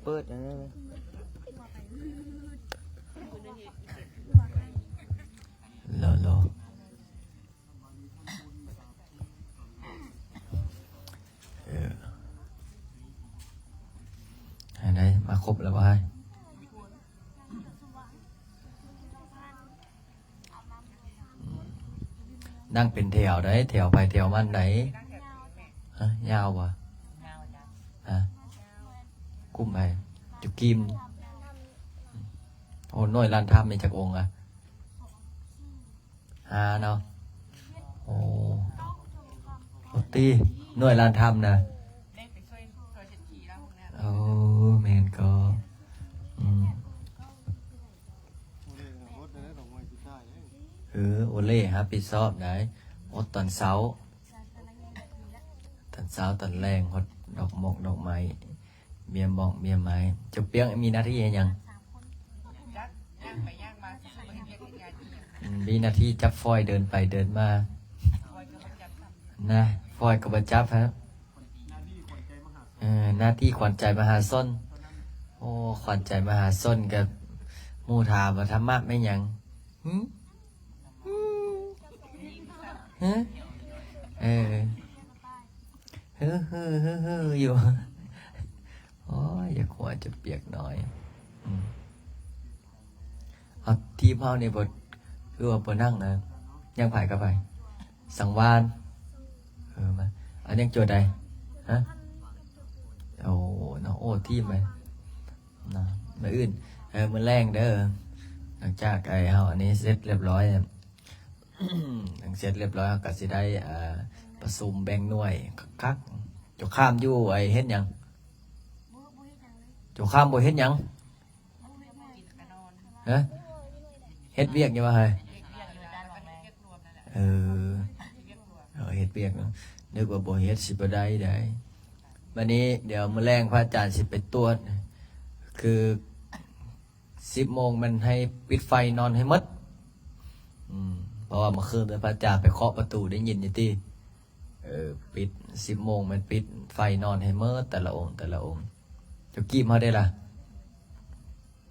ປີດອັນນັ້ນນະ ລໍໆ ເອີ ອັນໃດ ມາຄົບແລ້ວບໍ່? ນັ່ງເປັນແຖວໃດ໋ ແຖວໃຜແຖວມັນໃດ໋. ຮະ ຍາວບໍ່? ຮະ ກຸ່ມໃຜ? ຈຸກີມ. ໂອ້ ໜ່ວຍລ້ານທຳມີຈັກອົງອະ? ຫ້າເນາະ. ໂອ້ ໂອຕິ ໜ່ວຍລ້ານທຳນະ. ໂອ້ ແມ່ນກໍ ອືມ. ເອີ ໂອເລ່ຮັບຜິດຊອບໄດ໋ ຫົດຕອນເຊົ້າ ຕອນເຊົ້າ ຕອນແລງ ຫົດດອກໝອກດອກໄມ້ ເບ້ຍໝອກເບ້ຍໄມ້. ເຈົ້າປຽກມີໜ້າທີ່ເຮັດຫຍັງ? ອືມ ມີໜ້າທີ່ຈັບຟອຍເດີນໄປເດີນມານະ ຟອຍກໍບໍ່ຈັບຮະ. ເອີ ໜ້າທີ່ຂວັນໃຈມະຫາຊົນ. ໂອ້ ຂວັນໃຈມະຫາຊົນ ກໍໝູ່ຖາມວ່າທຳມະແມ່ນຫຍັງ? ຫື? ຫື? ຫື? ເອີ ຫືໆໆໆຢູ່. ໂອ້ຍ ຢາກຫົວຈະປຽກໜ້ອຍ. ອືມ ເອົາ ທີມເຮົານີ້ບໍ່ ຄືວ່າບໍ່ນັ່ງນະ ຍັງໃຜກັບໃຜ? ສັງວານ. ເອີ ມາ ອັນຍັງໂຈດໃດ? ຮະ? ໂອ້ ເນາະ ໂອ້ ທີມໄປເນາະ ມື້ອື່ນ ເອີ ມື້ແລງເດີ ຫຼັງຈາກໄອ້ເຮົາອັນນີ້ເສັດລຽບຮ້ອຍ ຫຼັງເສັດລຽບຮ້ອຍ ເຮົາກໍຊິໄດ້ ອ່າ ປະຊຸມແບ່ງໜ່ວຍຄັກໆ. ເຈົ້າຂ້າມຢູ່ໄອ້ເຮັດຫຍັງ? ເຈົ້າຂ້າມບໍ່ເຮັດຫຍັງ? ຮະ? ເຮັດວຽກຢູ່ວ່າເຮີ້ຍ? ເອີ ເອີ ເຮັດວຽກເນາະ ນຶກວ່າບໍ່ເຮັດຊິບໍ່ໄດ້ໃດ໋. ບັດນີ້ດຽວມື້ແລງພະອາຈານຊິໄປຕວດ ຄືສິບໂມງແມ່ນໃຫ້ປິດໄຟນອນໃຫ້ໝົດ. ອືມ ເພາະວ່າເມື່ອຄືນພະອາຈານໄປເຄາະປະຕູໄດ້ຍິນຢູ່ຕິ. ເອີ ປິດ ສິບໂມງແມ່ນປິດໄຟນອນໃຫ້ໝົດ ແຕ່ລະອົງ ແຕ່ລະອົງ. ເຈົ້າກີມເຮົາເດ້ລະ?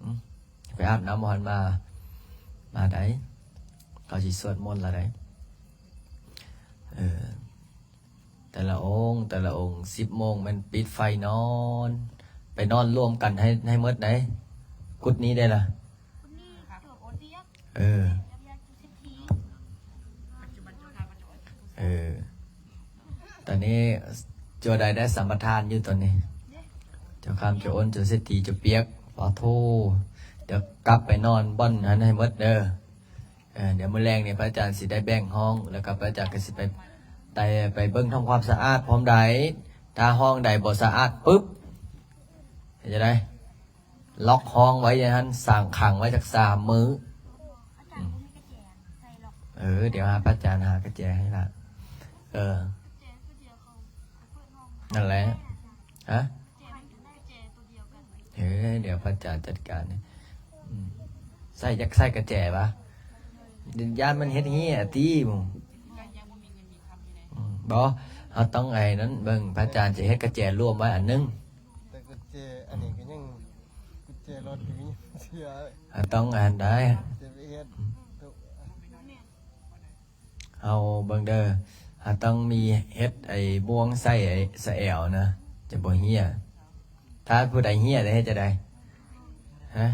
ຫຶ? ໄປອາບນ້ຳບໍ່ທັນມາ ມາໄດ໋ ເຂົາຊິສວດມົນລະໄດ໋. ເອີ ແຕ່ລະອົງ ແຕ່ລະອົງ ສິບໂມງແມ່ນປິດໄຟນອນ ໄປນອນລວມກັນໃຫ້ ໃຫ້ໝົດໄດ໋ ກຸດນີ້ໄດ້ລະ. ເອີ ເອີ ຕອນນີ້ເຈົ້າໃດໄດ້ສຳປະທານຢູ່ຕອນນີ້ ເຈົ້າຄຳ ເຈົ້າອົນ ເຈົ້າເສດຖີ ເຈົ້າປຽກ. ປາໂທ ດຽວກັບໄປນອນບ່ອນຫັ້ນໃຫ້ໝົດເດີ. ເອີ ດຽວມື້ແລງນີ້ພະອາຈານຊິໄດ້ແບ່ງຫ້ອງ ແລ້ວກໍພະອາຈານກໍຊິໄປ ໄປ ໄປເບິ່ງທຳຄວາມສະອາດພ້ອມໃດ໋. ຖ້າຫ້ອງໃດບໍ່ສະອາດປຶບ ເຮັດຈັ່ງໃດ? ລັອກຫ້ອງໄວ້ຢູ່ຫັ້ນ ສັງຂັງໄວ້ຈັກສາມມື້. ເອີ ດຽວຫາພະອາຈານຫາກະແຈໃຫ້ລະ. ເອີ ນັ້ນແຫຼະ. ຮະ? ເອີ ດຽວພະອາຈານຈັດການ. ອືມ ໃສ່ ຢາກໃສ່ກະແຈຫວາ? ຢ້ານມັນເຮັດເຮຍຕິ. ອືມ ບໍ່ ເຮົາຕ້ອງໄອ້ນັ້ນເບິ່ງ ພະອາຈານຈະເຮັດກະແຈລວມໄວ້ອັນໜຶ່ງ. ແຕ່ກຸນແຈອັນນີ້ກໍຍັງ ກຸນແຈລົດກໍຍັງເສຍ. ເຮົາຕ້ອງອັນໃດ ຈະໄປເຮັດ ເຮົາເບິ່ງເດີ ເຮົາຕ້ອງມີເຮັດໄອ້ບ່ວງໃສ່ໄອ້ສະແອວນະ ຈະບໍ່ເຮຍ. ຖ້າຜູ້ໃດເຮຍໄດ້ເຮັດຈັ່ງໃດ? ຮະ?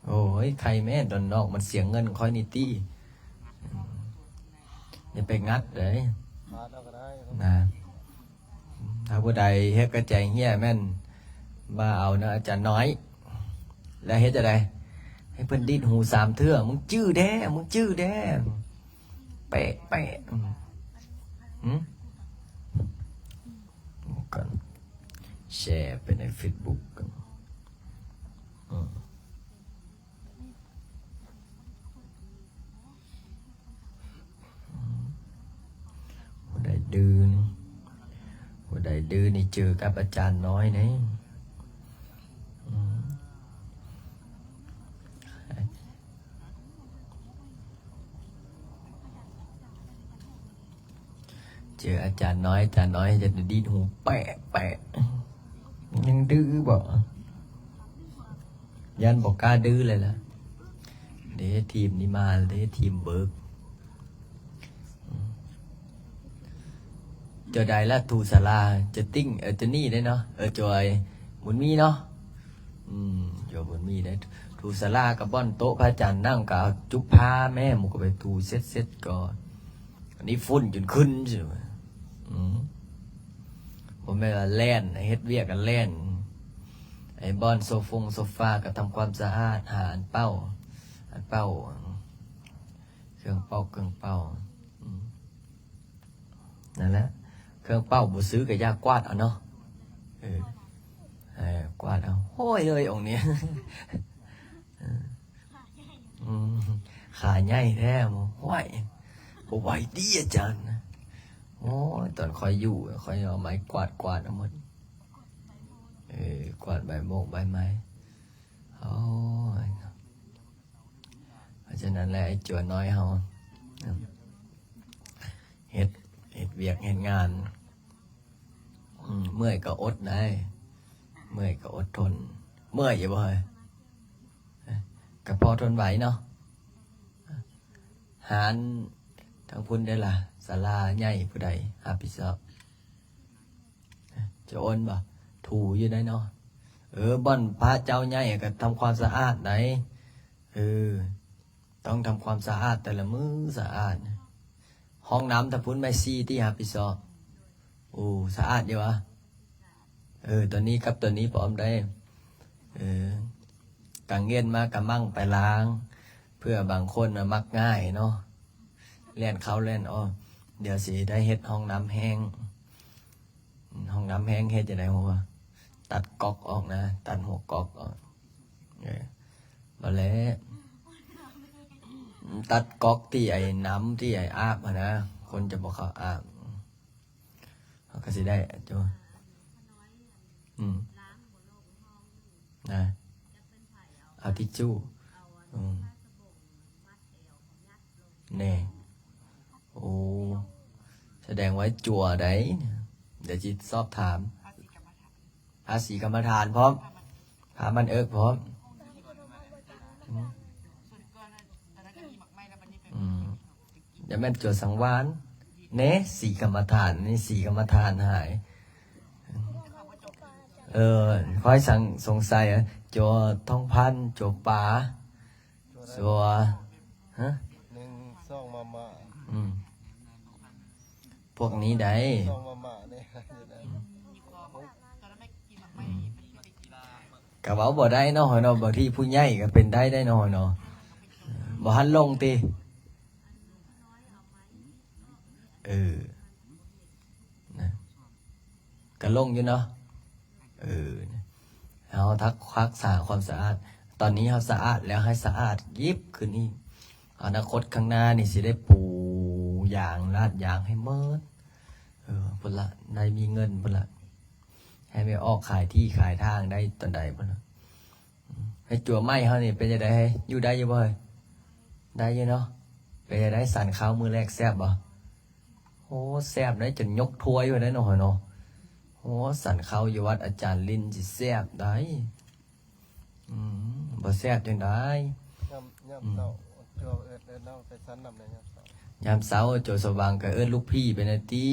ໂອ້ຍ ໄຄແມ່ດອນນອກ ມັນເສຍເງິນຂ້ອຍນີ້ຕິ. ອືມ ຢ່າໄປງັດເດີ ນະ. ຖ້າຜູ້ໃດເຮັດກະແຈເຮຍແມ່ນມາເອົານຳອາຈານນ້ອຍ. ແລ້ວເຮັດຈັ່ງໃດ? ໃຫ້ເພິ່ນດີດຫູສາມເທື່ອ. ມຶງຈື່ແດ່ ມຶງຈື່ແດ່. ແປະ ແປະ. ອືມ ຫື? ກ່ອນ ແຊໄປໃນເຟສບຸກກ່ອນ. ອືມ ຜູ້ໃດດື້ນີ້ ຜູ້ໃດດື້ນີ້ເຈີກັບອາຈານນ້ອຍເດ້. ອືມ ເຈີອາຈານນ້ອຍ ອາຈານນ້ອຍຈະດີດຫູແປະ ແປະ. ຍັງດື້ບໍ່? ຢ້ານບໍ່ກ້າດື້ເລີຍລະ. ເດ້ ທີມນີ້ມາເດ້ ທີມເບີກ. ເຈົ້າໃດລະ ຖູສາລາ ເຈົ້າຕິ່ງ ເອີ ເຈົ້ານີ້ເດ້ເນາະ ເອີ ເຈົ້າບຸນມີເນາະ. ອືມ ເຈົ້າບຸນມີເດ້ ຖູສາລາກັບບ່ອນໂຕະພະອາຈານນັ່ງ ກໍເອົາຈຸບຜ້າແມ່ ໝູ່ກໍໄປຖູເຊັດໆ ກໍ ອັນນີ້ຝຸ່ນຈົນຂຶ້ນຊິ. ອືມ ບໍ່ແມ່ນວ່າແລ່ນ ເຮັດວຽກກໍແລ່ນ ໄອ້ບ່ອນໂຊຟົງໂຊຟາກໍທຳຄວາມສະອາດ ຫາອັນເປົ່າ ອັນເປົ່າ ເຄື່ອງເປົ່າ ເຄື່ອງເປົ່າ. ອືມ ນັ້ນແຫຼະ ເຄື່ອງເປົ່າບໍ່ຊື້ກໍຢ່າກວາດເອົາເນາະ. ເອີ ເອີ ກວາດເອົາ. ໂອ້ຍເອີຍ ອົງນີ້ ອືມ ຂາໃຫຍ່ແທ້. ຫ້ວຍ ບໍ່ໄຫວຕິອາຈານ. ໂອ້ຍ ຕອນຂ້ອຍຢູ່ ຂ້ອຍເອົາໄມ້ກວາດ ກວາດເອົາໝົດ. ເອີ ກວາດໃບໂມກໃບໄມ້. ໂອ້ຍ ເພາະສະນັ້ນແຫຼະ ໄອ້ຈົວນ້ອຍເຮົາ ເຮັດ ເຮັດວຽກເຮັດງານ ອືມ ເມື່ອຍກໍອົດໄດ້ ເມື່ອຍກໍອົດທົນ. ເມື່ອຍຢູ່ບໍ່ເຮີ້ຍ? ກໍພໍທົນໄຫວເນາະ. ຫານທາງພຸ້ນເດ້ລະ ສາລາໃຫຍ່ຜູ້ໃດຮັບຜິດຊອບ? ຈະໂອນບໍ່? ຖູຢູ່ໄດ໋ເນາະ. ເອີ ບ່ອນພະເຈົ້າໃຫຍ່ກໍທຳຄວາມສະອາດໄດ໋. ເອີ ຕ້ອງທຳຄວາມສະອາດແຕ່ລະມື້ ສະອາດ. ຫ້ອງນ້ຳທາງພຸ້ນແມ່ຊີຕິຮັບຜິດຊອບ. ໂອ້ ສະອາດຢູ່ຫວາ? ເອີ ຕົວນີ້ກັບຕົວນີ້ພ້ອມໄດ໋. ເອີ ກາງເຢັນມາກະໝັ່ງໄປລ້າງ ເພື່ອບາງຄົນນະມັກງ່າຍເນາະ ແລ່ນເຂົ້າແລ່ນອອກ. ດຽວຊິໄດ້ເຮັດຫ້ອງນ້ຳແຫ້ງ. ຫ້ອງນ້ຳແຫ້ງເຮັດຈັ່ງໃດຮູ້ບໍ່? ຕັດກັອກອອກນະ ຕັດຫົວກັອກອອກ. ເອີ ບໍ່ແລ້ວ ຕັດກັອກທີ່ໄອ້ນ້ຳທີ່ໄອ້ອາບຫັ້ນນະ ຄົນຈະບໍ່ເຂົ້າອາບ. ເຮົາກໍຊິໄດ້ໂຈ ອືມ ນະ ເອົາທິດຊູ້ ອືມ ແນ່ ໂອ້ ສະແດງວ່າຈົວໄດ໋. ດຽວຊິສອບຖາມ ພາສີກຳມະຖານພ້ອມ ພາມັນເອິກພ້ອມ. ອືມ ອືມ ຢ່າແມ່ນຈົວສັງວານເນ ສີກຳມະຖານນີ້ ສີກຳມະຖານຫາຍ. ເອີ ຂ້ອຍສັງ ສົງໄສ ຈົວທອງພັນ ຈົວປາ ຈົວ ຮະ ໜຶ່ງ ສອງ ມາມ່າ ອືມ ພວກນີ້ໄດ໋ ສອງ ມາມ່າເດ້. ອືມ ກະເວົ້າບໍ່ໄດ້ເນາະ ເຮົາເນາະ ບາງທີຜູ້ໃຫຍ່ກໍເປັນໄດ້ໄດ໋ເນາະ ເຮົາເນາະ ບໍ່ທັນລົງຕິ. ເອີ ນະ ກະລົງຢູ່ເນາະ. ເອີ ເຮົາທັກ ຮັກສາຄວາມສະອາດ ຕອນນີ້ເຮົາສະອາດແລ້ວ ໃຫ້ສະອາດຢິບຂຶ້ນອີກ. ອະນາຄົດຂ້າງໜ້ານີ້ຊິໄດ້ປູຢາງ ລາດຢາງໃຫ້ໝົດ ເອີ ພຸ້ນລະ ໄດ້ມີເງິນພຸ້ນລະ ໃຫ້ໄປອອກຂາຍທີ່ຂາຍທາງໄດ້ຕອນໃດພຸ້ນລະ. ໃຫ້ຈົວໃໝ່ເຮົານີ້ເປັນຈັ່ງໃດ ຢູ່ໄດ້ຢູ່ບໍ່ເຮີ້ຍ? ໄດ້ຢູ່ເນາະ. ເປັນຈັ່ງໃດ ສັນເຂົ້າມື້ແລກແຊບບໍ່? ໂອ້ ແຊບໄດ໋ ຈົນຍົກຖ້ວຍໄວ້ໄດ໋ເນາະ ເຮົາເນາະ. ໂອ້ ສັນເຂົ້າຢູ່ວັດອາຈານລິນຊິແຊບໄດ໋. ອືມ ບໍ່ແຊບຈັ່ງໃດ? ຍາມ ຍາມເຊົ້າ ອືມ ຈົວເອີ້ນ ເອີ້ນເຮົາໄປສັນນຳແດ່ຍາມເຊົ້າ. ຍາມເຊົ້າ ຈົວສະຫວ່າງກໍເອີ້ນລູກພີ່ໄປແດ່ຕິ.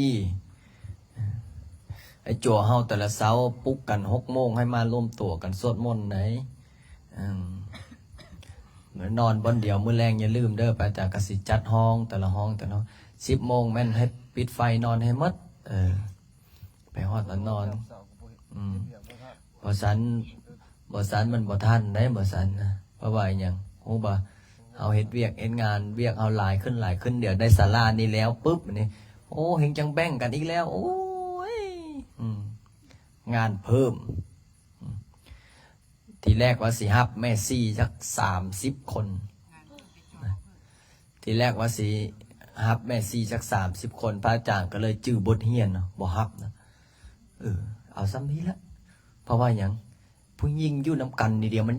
ໄອ້ຈົວເຮົາແຕ່ລະເຊົ້າປຸກກັນຫົກໂມງ ໃຫ້ມາລວມຕົວກັນສວດມົນໄດ໋. ອືມ ນອນບ່ອນດຽວ ມື້ແລງຢ່າລືມເດີ ໄປ ອາຈານກໍຊິຈັດຫ້ອງ ແຕ່ລະຫ້ອງ ແຕ່ລະຫ້ອງ ສິບໂມງແມ່ນໃຫ້ປິດໄຟ ນອນໃຫ້ໝົດ. ເອີ ໄປຮອດລະນອນ. ອືມ ບໍ່ຊັ້ນ ບໍ່ຊັ້ນມັນບໍ່ທັນໄດ໋ ບໍ່ຊັ້ນນະ. ເພາະວ່າອີຫຍັງຮູ້ບໍ່? ເຮົາເຮັດວຽກເຮັດງານ ວຽກເຮົາຫຼາຍຂຶ້ນ ຫຼາຍຂຶ້ນ ດຽວໄດ້ສາລານີ້ແລ້ວປຶບນີ້ ໂອ້ ເຮັງຈັ່ງແບ່ງກັນອີກແລ້ວ. ໂອ້ຍ ອືມ ງານເພີ່ມ. ອືມ ທີແລກວ່າຊິຮັບແມ່ຊີຈັກສາມສິບຄົນ ທີແລກວ່າຊິຮັບແມ່ຊີຈັກສາມສິບຄົນ ພະອາຈານກໍເລີຍຈື່ບົດຮຽນເນາະ ບໍ່ຮັບນະ. ເອີ ເອົາຊ່ຳນີ້ລະ ເພາະວ່າຫຍັງ? ຜູ້ຍິງຢູ່ນຳກັນນີ້ດຽວມັນ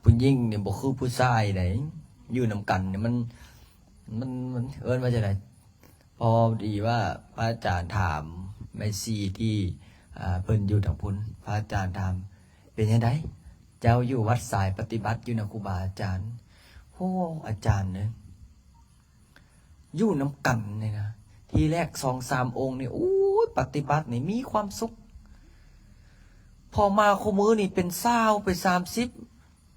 ຜູ້ຍິງນີ້ບໍ່ຄືຜູ້ຊາຍໃດ ຢູ່ນຳກັນນີ້ມັນ ມັນ ມັນເອີ້ນວ່າຈັ່ງໃດ? ພໍດີວ່າພະອາຈານຖາມແມ່ຊີທີ່ ອ່າ ເພິ່ນຢູ່ທາງພຸ້ນ, ພະອາຈານຖາມ, ເປັນຈັ່ງໃດ ເຈົ້າຢູ່ວັດສາຍປະຕິບັດຢູ່ນະຄູບາອາຈານ? ໂອ້ ອາຈານເອີຍ ຢູ່ນຳກັນນີ້ນະ ທີແລກສອງສາມອົງນີ້ ໂອ້ຍ ປະຕິບັດນີ້ມີຄວາມສຸກ, ພໍມາຄູ່ມື້ນີ້ເປັນຊາວ ເປັນສາມສິບ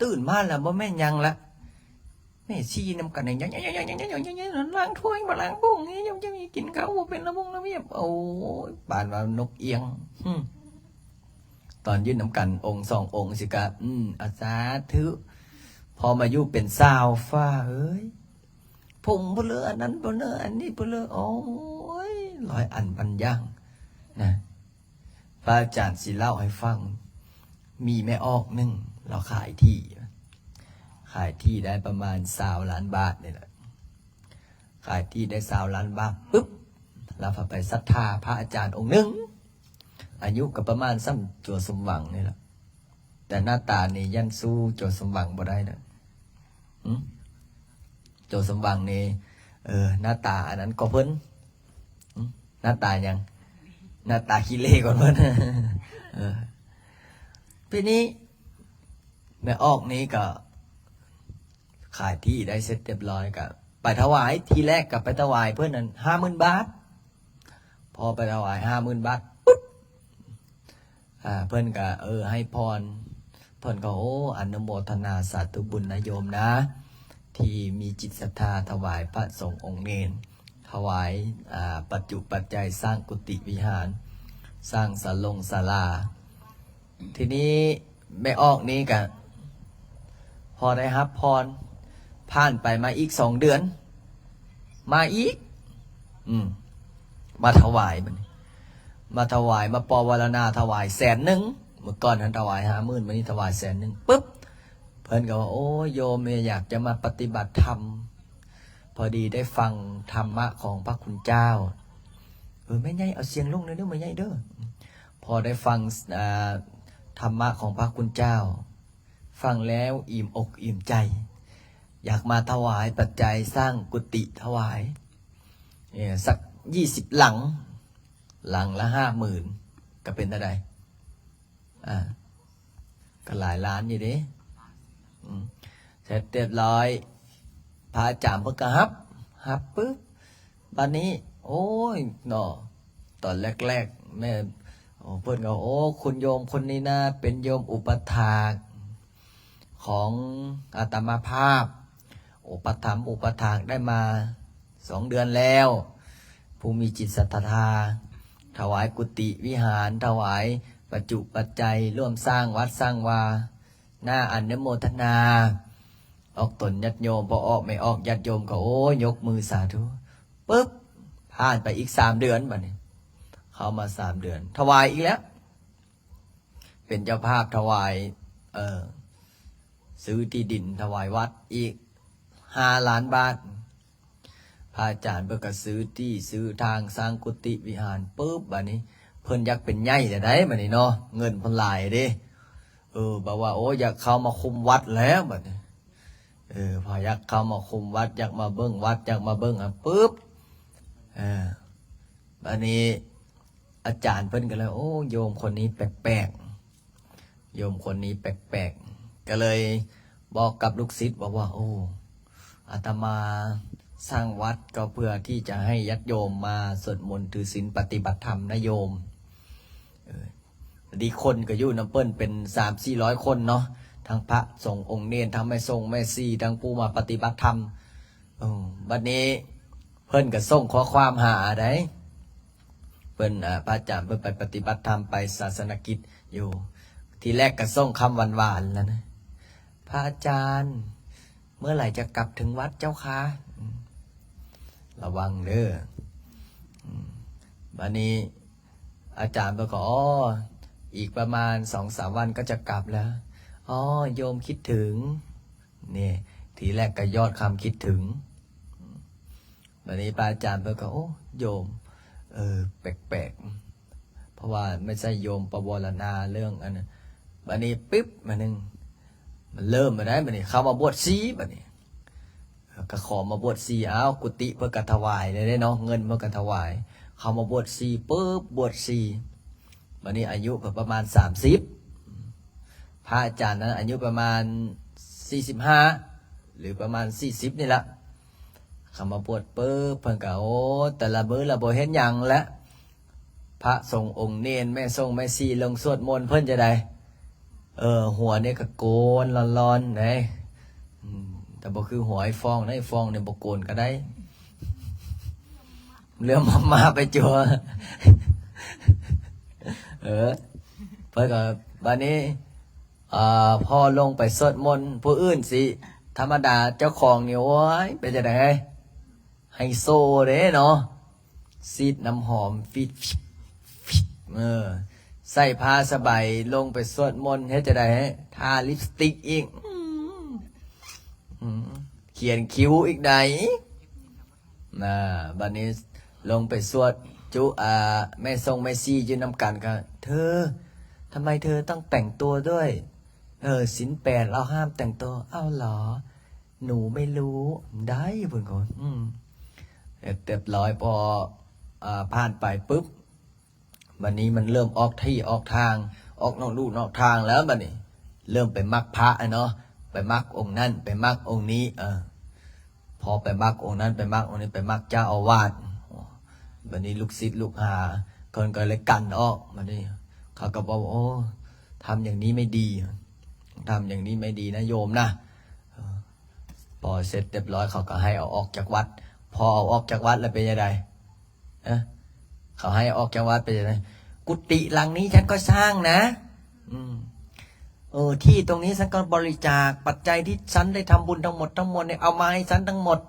ຕື່ນມາແລ້ວບໍ່ແມ່ນຫຍັງລະ ແມ່ຊີນຳກັນ ລ້າງຖ້ວຍ ມາລ້າງບົງ ກິນເຂົ້າບໍ່ເປັນລະບົງລະບຽບ. ໂອ້ຍ ປານວ່ານົກອຽງ. ອືມ ຕອນຢູ່ນຳກັນອົງສອງອົງຊິກະ ອືມ ອາ ສາທຸ. ພໍມາຢູ່ເປັນຊາວ ຟ້າເອີຍ ຜົງພຸ້ນເລີ ອັນນັ້ນພຸ້ນເລີ ອັນນີ້ພຸ້ນເລີ ໂອ້ຍ ຮ້ອຍອັນພັນຢ່າງນະ. ພະອາຈານຊິເລົ່າໃຫ້ຟັງ, ມີແມ່ອອກໜຶ່ງ ລາວຂາຍທີ່ ຂາຍທີ່ໄດ້ປະມານຊາວລ້ານບາດນີ້ແຫຼະ. ຂາຍທີ່ໄດ້ຊາວລ້ານບາດປຶບ ລາວໄປສັດທາພະອາຈານອົງໜຶ່ງ ອາຍຸກໍປະມານສ່ຳໂຈສົມຫວັງນີ້ແຫຼະ, ແຕ່ໜ້າຕານີ້ຢ້ານສູ້ໂຈສົມຫວັງບໍ່ໄດ້ນະ. ຫຶ? ໂຈສົມຫວັງນີ້ ເອີ ໜ້າຕາອັນນັ້ນກວ່າເພິ່ນ. ຫຶ? ໜ້າຕາຫຍັງ? ໜ້າຕາຂີ້ເລກວ່າເພິ່ນ. ເອີ ທີນີ້ແມ່ອອກນີ້ກໍຂາຍທີ່ໄດ້ເສັດຮຽບຮ້ອຍ ກໍໄປຖວາຍ, ທີແລກກໍໄປຖວາຍເພິ່ນນັ້ນຫ້າໝື່ນບາດ. ພໍໄປຖວາຍຫ້າໝື່ນບາດປຶບ ອ່າ ເພິ່ນກໍ ເອີ ໃຫ້ພອນ, ເພິ່ນກໍ ໂອ້ ອະນຸໂມທະນາສາທຸບຸນນະໂຍມນະ ທີ່ມີຈິດສັດທາຖວາຍພະສົງອົງເນນ, ຖວາຍ ອ່າ ປັດຈຸປັດໄຈສ້າງກຸຕິວິຫານ, ສ້າງສາລົງສາລາ. ທີນີ້ແມ່ອອກນີ້ກະພໍໄດ້ຮັບພອນ, ຜ່ານໄປມາອີກສອງເດືອນ ມາອີກ ອືມ ມາຖວາຍ ບັດນີ້ມາຖວາຍ ມາປໍວາລະນາຖວາຍແສນໜຶ່ງ. ເມື່ອກ່ອນຫັ້ນຖວາຍຫ້າໝື່ນ ບັດນີ້ຖວາຍແສນໜຶ່ງປຶບ ເພິ່ນກໍວ່າ ໂອ້ ໂຍມເອີຍ ຢາກຈະມາປະຕິບັດທຳ ພໍດີໄດ້ຟັງທຳມະຂອງພະຄຸນເຈົ້າ. ເອີ ແມ່ໃຫຍ່ ເອົາສຽງລົງໜ້ອຍເດີ ແມ່ໃຫຍ່ເດີ. ພໍໄດ້ຟັງ ອ່າ ທຳມະຂອງພະຄຸນເຈົ້າ ຟັງແລ້ວອີ່ມອົກອີ່ມໃຈ, ຢາກມາຖວາຍປັດໄຈສ້າງກຸຕິຖວາຍ ເອີ ສັກ ຊາວ ຫຼັງ, ຫຼັງລະຫ້າໝື່ນ ກໍເປັນເທົ່າໃດ? ອ່າ ກໍຫຼາຍລ້ານຢູ່ເດ້. ອືມ ເສັດຮຽບຮ້ອຍ ພະອາຈານເພິ່ນກໍຮັບ, ຮັບປຶບ ບັດນີ້ ໂອ້ຍ ເນາະ ຕອນແລກໆ ແມ່ ໂອ້ ເພິ່ນກໍ ໂອ້ ຄຸນໂຍມຄົນນີ້ນະ ເປັນໂຍມອຸປະຖາກຂອງອາດຕະມາພາບ ອຸປະຖຳອຸປະຖາກໄດ້ມາສອງເດືອນແລ້ວ, ຜູ້ມີຈິດສັດທາ ຖວາຍກຸຕິວິຫານ, ຖວາຍປັດຈຸປັດໄຈ, ຮ່ວມສ້າງວັດສ້າງວາ, ໜ້າອະນຸໂມທະນາ. ອອກຕົນຍາດໂຍມ ພໍ່ອອກແມ່ອອກ ຍາດໂຍມກໍ ໂອ້ ຍົກມືສາທຸ. ປຶບ ຜ່ານໄປອີກສາມເດືອນ ບັດນີ້ ເຂົ້າມາສາມເດືອນ ຖວາຍອີກແລ້ວ. ເປັນເຈົ້າພາບຖວາຍ ເອີ ຊື້ທີ່ດິນຖວາຍວັດອີກຫ້າລ້ານບາດ. ພະອາຈານເພິ່ນກໍຊື້ທີ່ຊື້ທາງ ສ້າງກຸຕິວິຫານປຶບ ບັດນີ້ເພິ່ນຢາກເປັນໃຫຍ່ແລ້ວໃດ໋ ບັດນີ້ເນາະ ເງິນເພິ່ນຫຼາຍເດ້. ເອີ ບອກວ່າ ໂອ້ ຢາກເຂົ້າມາຄຸມວັດແລ້ວ ບັດນີ້ ເອີ ພໍຢາກເຂົ້າມາຄຸມວັດ ຢາກມາເບິ່ງວັດ ຢາກມາເບິ່ງ ອາ ປຶບ ເອີ ບັດນີ້ ອາຈານເພິ່ນກໍເລີຍ ໂອ້ ໂຍມຄົນນີ້ແປກໆ ໂຍມຄົນນີ້ແປກໆ ກໍເລີຍບອກກັບລູກສິດບອກວ່າ ໂອ້ ອາດຕະມາສ້າງວັດກໍເພື່ອທີ່ຈະໃຫ້ຍາດໂຍມມາສວດມົນຖືສິນປະຕິບັດທຳນະໂຍມ. ເອີ ດີຄົນກໍຢູ່ນຳເພິ່ນເປັນສາມສີ່ຮ້ອຍຄົນເນາະ ທັງພະສົງອົງເນນ ທັງແມ່ຊົງແມ່ຊີ ທັງຜູ້ມາປະຕິບັດທຳ. ເອີ ບັດນີ້ເພິ່ນກໍສົ່ງຂໍ້ຄວາມຫາໃດ ເພິ່ນ ອາ ພະອາຈານເພິ່ນໄປປະຕິບັດທຳ ໄປສາສະນະກິດຢູ່ ທີແລກກໍສົ່ງຄຳຫວານໆ ແລ້ວນະ ພະອາຈານ ເມື່ອໃດຈະກັບເຖິງວັດເຈົ້າຄະ? ອືມ ລະວັງເດີ. ອືມ ບັດນີ້ອາຈານເພິ່ນກໍ ອໍ ອີກປະມານສອງສາມວັນກໍຈະກັບແລ້ວ. ອໍ ໂຍມຄິດເຖິງ. ນີ້ ທີແລກກໍຍອດຄຳຄິດເຖິງ. ບັດນີ້ພະອາຈານເພິ່ນກໍ ໂອ້ ໂຍມ ເອີ ແປກໆ ເພາະວ່າແມ່ນໃຊ້ໂຍມປະວາລະນາເລື່ອງອັນນັ້ນ. ບັດນີ້ປຶບມາໜຶ່ງ ມັນເລີ່ມມາໄດ້ ບັດນີ້ເຂົ້າມາບວດຊີ ບັດນີ້ ເອີ ກໍຂໍມາບວດຊີ. ອ້າວ ກຸຕິເພິ່ນກໍຖວາຍແລ້ວເດ້ເນາະ ເງິນເພິ່ນກໍຖວາຍ. ເຂົາມາບວດຊີປຶບ ບວດຊີ ບັດນີ້ອາຍຸກໍປະມານສາມສິບ ພະອາຈານນັ້ນອາຍຸປະມານສີ່ສິບຫ້າ ຫຼືປະມານສີ່ສິບນີ້ລະ. ເຂົາມາບວດປຶບ ເພິ່ນກໍ ໂອ້ ແຕ່ລະມື້ລະບໍ່ເຮັດຫຍັງແຫຼະ ພະສົງອົງເນນ ແມ່ຊົງແມ່ຊີລົງສວດມົນ ເພິ່ນຈະໄດ້ ເອີ ຫົວນີ້ກໍໂກນລອນໆເດ້. ອືມ ແຕ່ບໍ່ຄືຫົວອ້າຍຟອງນະ, ອ້າຍຟອງນີ້ບໍ່ໂກນກໍໄດ້ ເລື່ອງມາ ມາໄປຈົວ. ເອີ ເພິ່ນກໍ ບັດນີ້ ເອີ ພໍລົງໄປສວດມົນ ຜູ້ອື່ນຊິທຳມະດາ, ເຈົ້າຂອງນີ້ ໂອ້ຍ ເປັນຈັ່ງໃດ ໄຮໂຊເດ້ເນາະ, ສີດນ້ຳຫອມ ຟິດ ຟິດ ຟິດ ເອີ ໃສ່ຜ້າສະໄບ ລົງໄປສວດມົນ ເຮັດຈັ່ງໃດ ທາລິບສະຕິກອີກ ອືມ ອືມ ຂຽນຄິ້ວອີກໃດ໋ ນະ. ບັດນີ້ລົງໄປສວດຈຸ ອາ ແມ່ຊົງແມ່ຊີຢູ່ນຳກັນກໍ ເທີ ທຳໄມເທີຕ້ອງແຕ່ງຕົວດ້ວຍ? ເອີ ສິນແປດເຮົາຫ້າມແຕ່ງຕົວ. ອ້າວເຫຼື? ໜູໄມ່ຮູ້ ໄດ້ ເພິ່ນກໍ ອືມ ເຮັດຮຽບຮ້ອຍ ພໍ ອາ ຜ່ານໄປປຶບ ບັດນີ້ມັນເລີ່ມອອກທີ່ອອກທາງ ອອກນອກลู่ນອກທາງແລ້ວ. ບັດນີ້ເລີ່ມໄປມັກພະແລ້ວເນາະ, ໄປມັກອົງນັ້ນ ໄປມັກອົງນີ້ ເອີ ພໍໄປມັກອົງນັ້ນ ໄປມັກອົງນີ້ ໄປມັກເຈົ້າອາວາດ ບັດນີ້ລູກສິດລູກຫາເພິ່ນກໍເລີຍກັນອອກ. ບັດນີ້ເຂົາກໍບອກ ໂອ້ ທຳຢ່າງນີ້ໄມ່ດີ ທຳຢ່າງນີ້ໄມ່ດີນະໂຍມນະ. ເອີ ພໍເສັດຮຽບຮ້ອຍ ເຂົາກໍໃຫ້ເອົາອອກຈາກວັດ. ພໍເອົາອອກຈາກວັດແລ້ວເປັນຈັ່ງໃດ? ເອີ ເຂົາໃຫ້ອອກຈາກວັດໄປຈັ່ງໃດ? ກຸຕິຫຼັງນີ້ສັນກໍສ້າງນະ ອືມ ເອີ ທີ່ຕົງນີ້ສັນກໍບໍລິຈາກ, ປັດໄຈທີ່ສັນໄດ້ທຳບຸນທັງໝົດທັງມວນນີ້ ເອົາມາໃຫ້ສັນທັງໝົດ.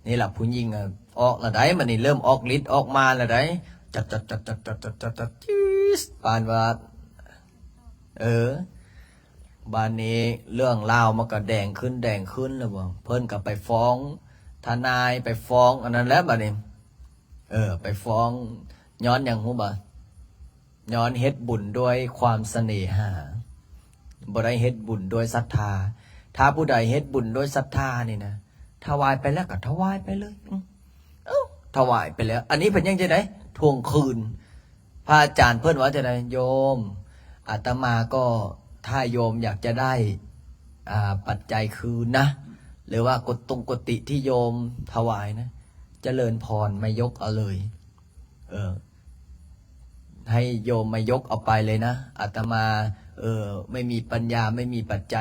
ນີ້ລະຜູ້ຍິງອອກລະໄດ໋ ບັດນີ້ເລີ່ມອອກລິດອອກມາລະໄດ໋ ຈັດໆໆໆ ປານວ່າ ເອີ ບາດນີ້ເລື່ອງລາວມັນກໍແດງຂຶ້ນແດງຂຶ້ນແລ້ວບໍ່ ເພິ່ນກໍໄປຟ້ອງທະນາຍ ໄປຟ້ອງອັນນັ້ນແຫຼະບາດນີ້ ເອີ ໄປຟ້ອງຍ້ອນຫຍັງຮູ້ບໍ່? ຍ້ອນເຮັດບຸນດ້ວຍຄວາມສະເໜຫາ ບໍ່ໄດ້ເຮັດບຸນດ້ວຍສັດທາ. ຖ້າຜູ້ໃດເຮັດບຸນດ້ວຍສັດທານີ້ນະ ຖວາຍໄປແລ້ວກໍຖວາຍໄປເລີຍ ອື ເອົ້າ ຖວາຍໄປແລ້ວ ອັນນີ້ເພິ່ນຍັງຈະໄດ້ທວງຄືນ. ພະອາຈານເພິ່ນວ່າຈັ່ງໃດ? ໂຍມ ອາດຕະມາກໍຖ້າໂຍມຢາກຈະໄດ້ ອ່າ ປັດໄຈຄືນນະ ຫຼືວ່າກຸຕຸງກຸຕິທີ່ໂຍມຖວາຍນະ ຈະເລີນພອນ ມາຍົກເອົາເລີຍ ເອີ ໃຫ້ໂຍມມາຍົກເອົາໄປເລີຍນະ ອາດຕະມາ ເອີ ໄມ່ມີປັນຍາ ໄມ່ມີປັດໄຈ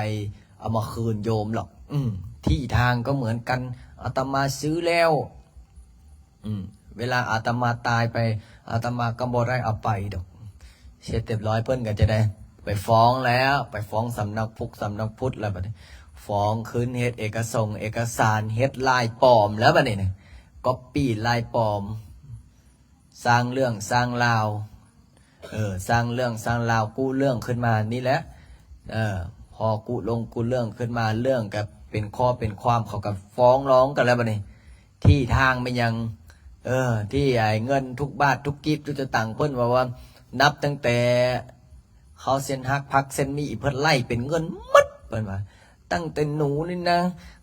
ເອົາມາຄືນໂຍມຫຼອກ. ອືມ ທີ່ທາງກໍເໝືອນກັນ ອາດຕະມາຊື້ແລ້ວ ອືມ ເວລາອາດຕະມາຕາຍໄປ ອາດຕະມາກໍບໍ່ໄດ້ເອົາໄປດອກ. ເສັດຮຽບຮ້ອຍ ເພິ່ນກໍຈະໄດ້ໄປຟ້ອງແລ້ວ ໄປຟ້ອງສຳນັກພຸກສຳນັກພຸດແລ້ວ ບັດນີ້ຟ້ອງຄືນ ເຮັດເອກະສົງເອກະສານ ເຮັດລາຍປອມແລ້ວ ບັດນີ້ນະ ກັອບປີ້ລາຍປອມ ສ້າງເລື່ອງສ້າງລາວ ເອີ ສ້າງເລື່ອງສ້າງລາວ ກຸເລື່ອງຂຶ້ນມານີ້ແຫຼະ ເອີ ພໍກຸລົງກຸເລື່ອງຂຶ້ນມາ ເລື່ອງກໍເປັນຂໍ້ເປັນຄວາມ ເຂົາກໍຟ້ອງຮ້ອງກັນແລ້ວບັດນີ້ ທີ່ທາງແມ່ນຫຍັງ ເອີ ທີ່ໄອ້ເງິນທຸກບາດທຸກກີບທຸກສະຕັງ ເພິ່ນວ່າ ວ່ານັບຕັ້ງແຕ່ເຂົ້າເສັ້ນຮັກຜັກເສັ້ນໝີ່ ເພິ່ນໄລ່ເປັນເງິນໝົດ ເພິ່ນວ່າ ຕັ້ງແຕ່ໜູນີ້ນະ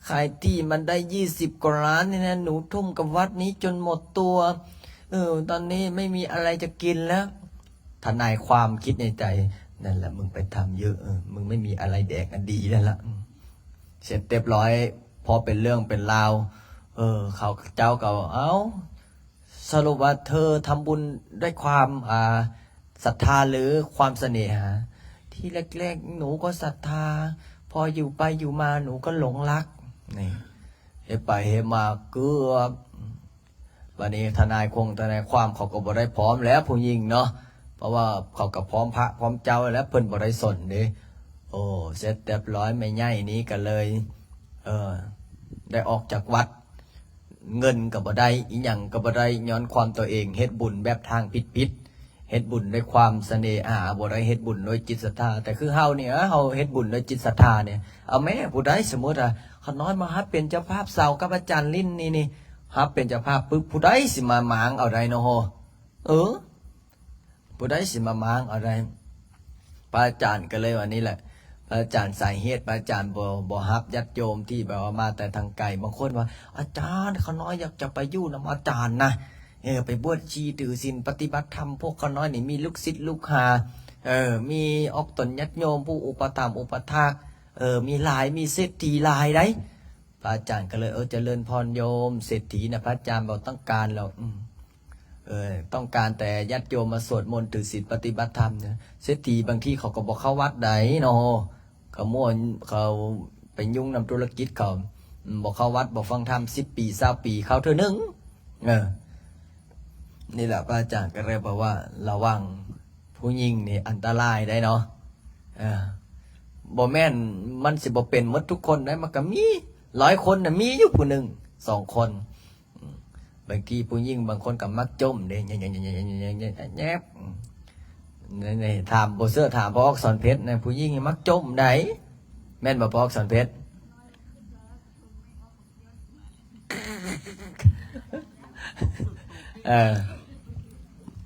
ຂາຍທີ່ມາໄດ້ຊາວກວ່າລ້ານນີ້ນະ ໜູທຸ່ມກັບວັດນີ້ຈົນໝົດຕົວ ເອີ ຕອນນີ້ໄມ່ມີອະໄລຈະກິນແລ້ວ. ທະນາຍຄວາມຄິດໃນໃຈ ນັ້ນລະ ມຶງໄປທຳເຢີ ເອີ ມຶງໄມ່ມີອະໄລແດກ ອັນດີນັ້ນລະ. ເສັດຮຽບຮ້ອຍ ພໍເປັນເລື່ອງເປັນລາວ ເອີ ເຂົາເຈົ້າກໍ ເອົ້າ ສະຫຼຸບວ່າເທີທຳບຸນດ້ວຍຄວາມ ອ່າ ສັດທາ ຫຼື ຄວາມສະເໜຫາ? ທີ່ແລກໆ ໜູກໍສັດທາ ພໍຢູ່ໄປຢູ່ມາ ໜູກໍຫຼົງລັກ ນີ້ ເຮັດໄປເຮັດມາເກືອບ ບັດນີ້ທະນາຍຄົງທະນາຍຄວາມເຂົາກໍບໍ່ໄດ້ພ້ອມແລ້ວ ຜູ້ຍິງເນາະ ເພາະວ່າເຂົາກໍພ້ອມພະພ້ອມເຈົ້າແລ້ວ ເພິ່ນບໍ່ໄດ້ສົນເດ້. ໂອ້ ເສັດຮຽບຮ້ອຍ ແມ່ໃຫຍ່ນີ້ກໍເລີຍ ເອີ ໄດ້ອອກຈາກວັດ ເງິນກໍບໍ່ໄດ້ ອີ່ຫຍັງກໍບໍ່ໄດ້ ຍ້ອນຄວາມຕົວເອງເຮັດບຸນແບບທາງຜິດໆ ເຮັດບຸນດ້ວຍຄວາມສະເໜຫາ ບໍ່ໄດ້ເຮັດບຸນດ້ວຍຈິດສັດທາ. ແຕ່ຄືເຮົານີ້ ເຮົາເຮັດບຸນດ້ວຍຈິດສັດທານີ້ ເອົາແມ້ ຜູ້ໃດ ສົມມຸດວ່າ ຂ້ານ້ອຍມາຮັບເປັນເຈົ້າພາບເສົາກັບອາຈານລິນນີ້ນີ້ ຮັບເປັນເຈົ້າພາບປຶບ ຜູ້ໃດຊິມາມ້າງເອົາໄດ້ເນາະ? ເອີ ຜູ້ໃດຊິມາມ້າງເອົາໄດ້? ພະອາຈານກໍເລີຍວ່ານີ້ແຫຼະ ພະອາຈານ ສາເຫດພະອາຈານບໍ່ ບໍ່ຮັບຍາດໂຍມທີ່ແບບວ່າມາແຕ່ທາງໄກ. ບາງຄົນວ່າ ອາຈານ ຂ້ານ້ອຍຢາກຈະໄປຢູ່ນຳອາຈານນະ ເອີ ໄປບວດຊີຖືສິນປະຕິບັດທຳ. ພວກຂ້ານ້ອຍນີ້ມີລູກສິດລູກຫາ ເອີ ມີອອກຕົນຍາດໂຍມ ຜູ້ອຸປະຖຳອຸປະຖາກ ເອີ ມີຫຼາຍ ມີເສດຖີຫຼາຍໃດ໋. ພະອາຈານກໍເລີຍ ເອີ ຈະເລີນພອນໂຍມ ເສດຖີນະ ພະອາຈານບໍ່ຕ້ອງການແລ້ວ ອືມ ເອີ ຕ້ອງການແຕ່ຍາດໂຍມມາສວດມົນຖືສິນປະຕິບັດທຳນະ. ເສດຖີບາງທີເຂົາກໍບໍ່ເຂົ້າວັດໃດເນາະ ເຂົາມົວ ເຂົາໄປຫຍຸ້ງນຳທຸລະກິດເຂົາ ອືມ ບໍ່ເຂົ້າວັດ ບໍ່ຟັງທຳ ສິບປີ ຊາວປີ ເຂົ້າເທື່ອໜຶ່ງ. ເອີ ນີ້ແຫຼະ ພະອາຈານກໍເລີຍບອກວ່າ ລະວັງຜູ້ຍິງນີ້ອັນຕະລາຍໄດ໋ເນາະ. ເອີ ບໍ່ແມ່ນມັນຊິບໍ່ເປັນໝົດທຸກຄົນໄດ໋ ມັນກໍມີ ຮ້ອຍຄົນນະ ມີຢູ່ຜູ້ໜຶ່ງສອງຄົນ. ອືມ ບາງທີຜູ້ຍິງບາງຄົນກໍມັກຈົ່ມເດ້ ແຍບໆ ອືມ ນີ້ ນີ້ ຖາມ ບໍ່ເຊື່ອຖາມພໍ່ອອກສອນເພັດນະ ຜູ້ຍິງມັກຈົ່ມໃດ໋ ແມ່ນບໍ່ ພໍ່ອອກສອນເພັດ? ເອີ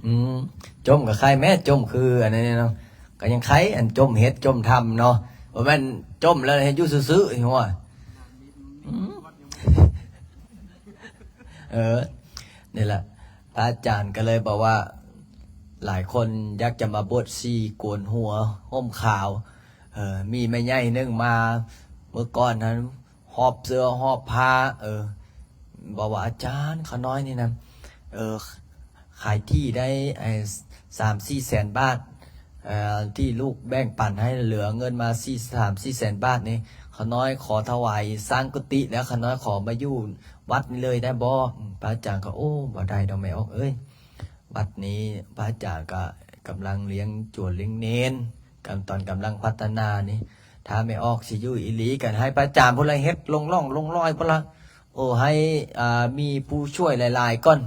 ອືມ ຈົ່ມກໍໄຄແມ້ ຈົ່ມຄືອັນນັ້ນເນາະ ກໍຍັງໄຄ ອັນຈົ່ມເຮັດຈົ່ມທຳເນາະ ບໍ່ແມ່ນຈົ່ມແລ້ວເຮັດຢູ່ຊື່ໆ ຫົວ ອືມ ເອີ ນີ້ແຫຼະ ພະອາຈານກໍເລີຍບອກວ່າ ຫຼາຍຄົນຢາກຈະມາບວດຊີໂກນຫົວຫົ່ມຂາວ ເອີ ມີແມ່ໃຫຍ່ໜຶ່ງມາເມື່ອກ່ອນຫັ້ນ ຫອບເສື້ອຫອບຜ້າ ເອີ ບອກວ່າ ອາຈານ ຂ້ານ້ອຍນີ້ນະ ເອີ ຂາຍທີ່ໄດ້ ໄອ້ ສາມສີ່ແສນບາດ ເອີ ທີ່ລູກແບ່ງປັນໃຫ້ ເຫຼືອເງິນມາສີ່ ສາມສີ່ແສນບາດນີ້ ຂ້ານ້ອຍຂໍຖວາຍສ້າງກຸຕິ ແລ້ວຂ້ານ້ອຍຂໍມາຢູ່ວັດນີ້ເລີຍໄດ້ບໍ່? ອືມ ພະອາຈານກໍ ໂອ້ ບໍ່ໄດ້ດອກແມ່ອອກເອີຍ ວັດນີ້ພະອາຈານກໍກຳລັງລ້ຽງໂຈນລ້ຽງເນນ ກຳ ຕອນກຳລັງພັດທະນານີ້ ຖ້າແມ່ອອກຊິຢູ່ອີ່ຫຼີ ກໍໃຫ້ພະອາຈານພຸ້ນລະເຮັດລົງຮ່ອງລົງລອຍພຸ້ນລະ ໂອ້ ໃຫ້ ອ່າ ມີຜູ້ຊ່ວຍຫຼາຍໆກ່ອນ.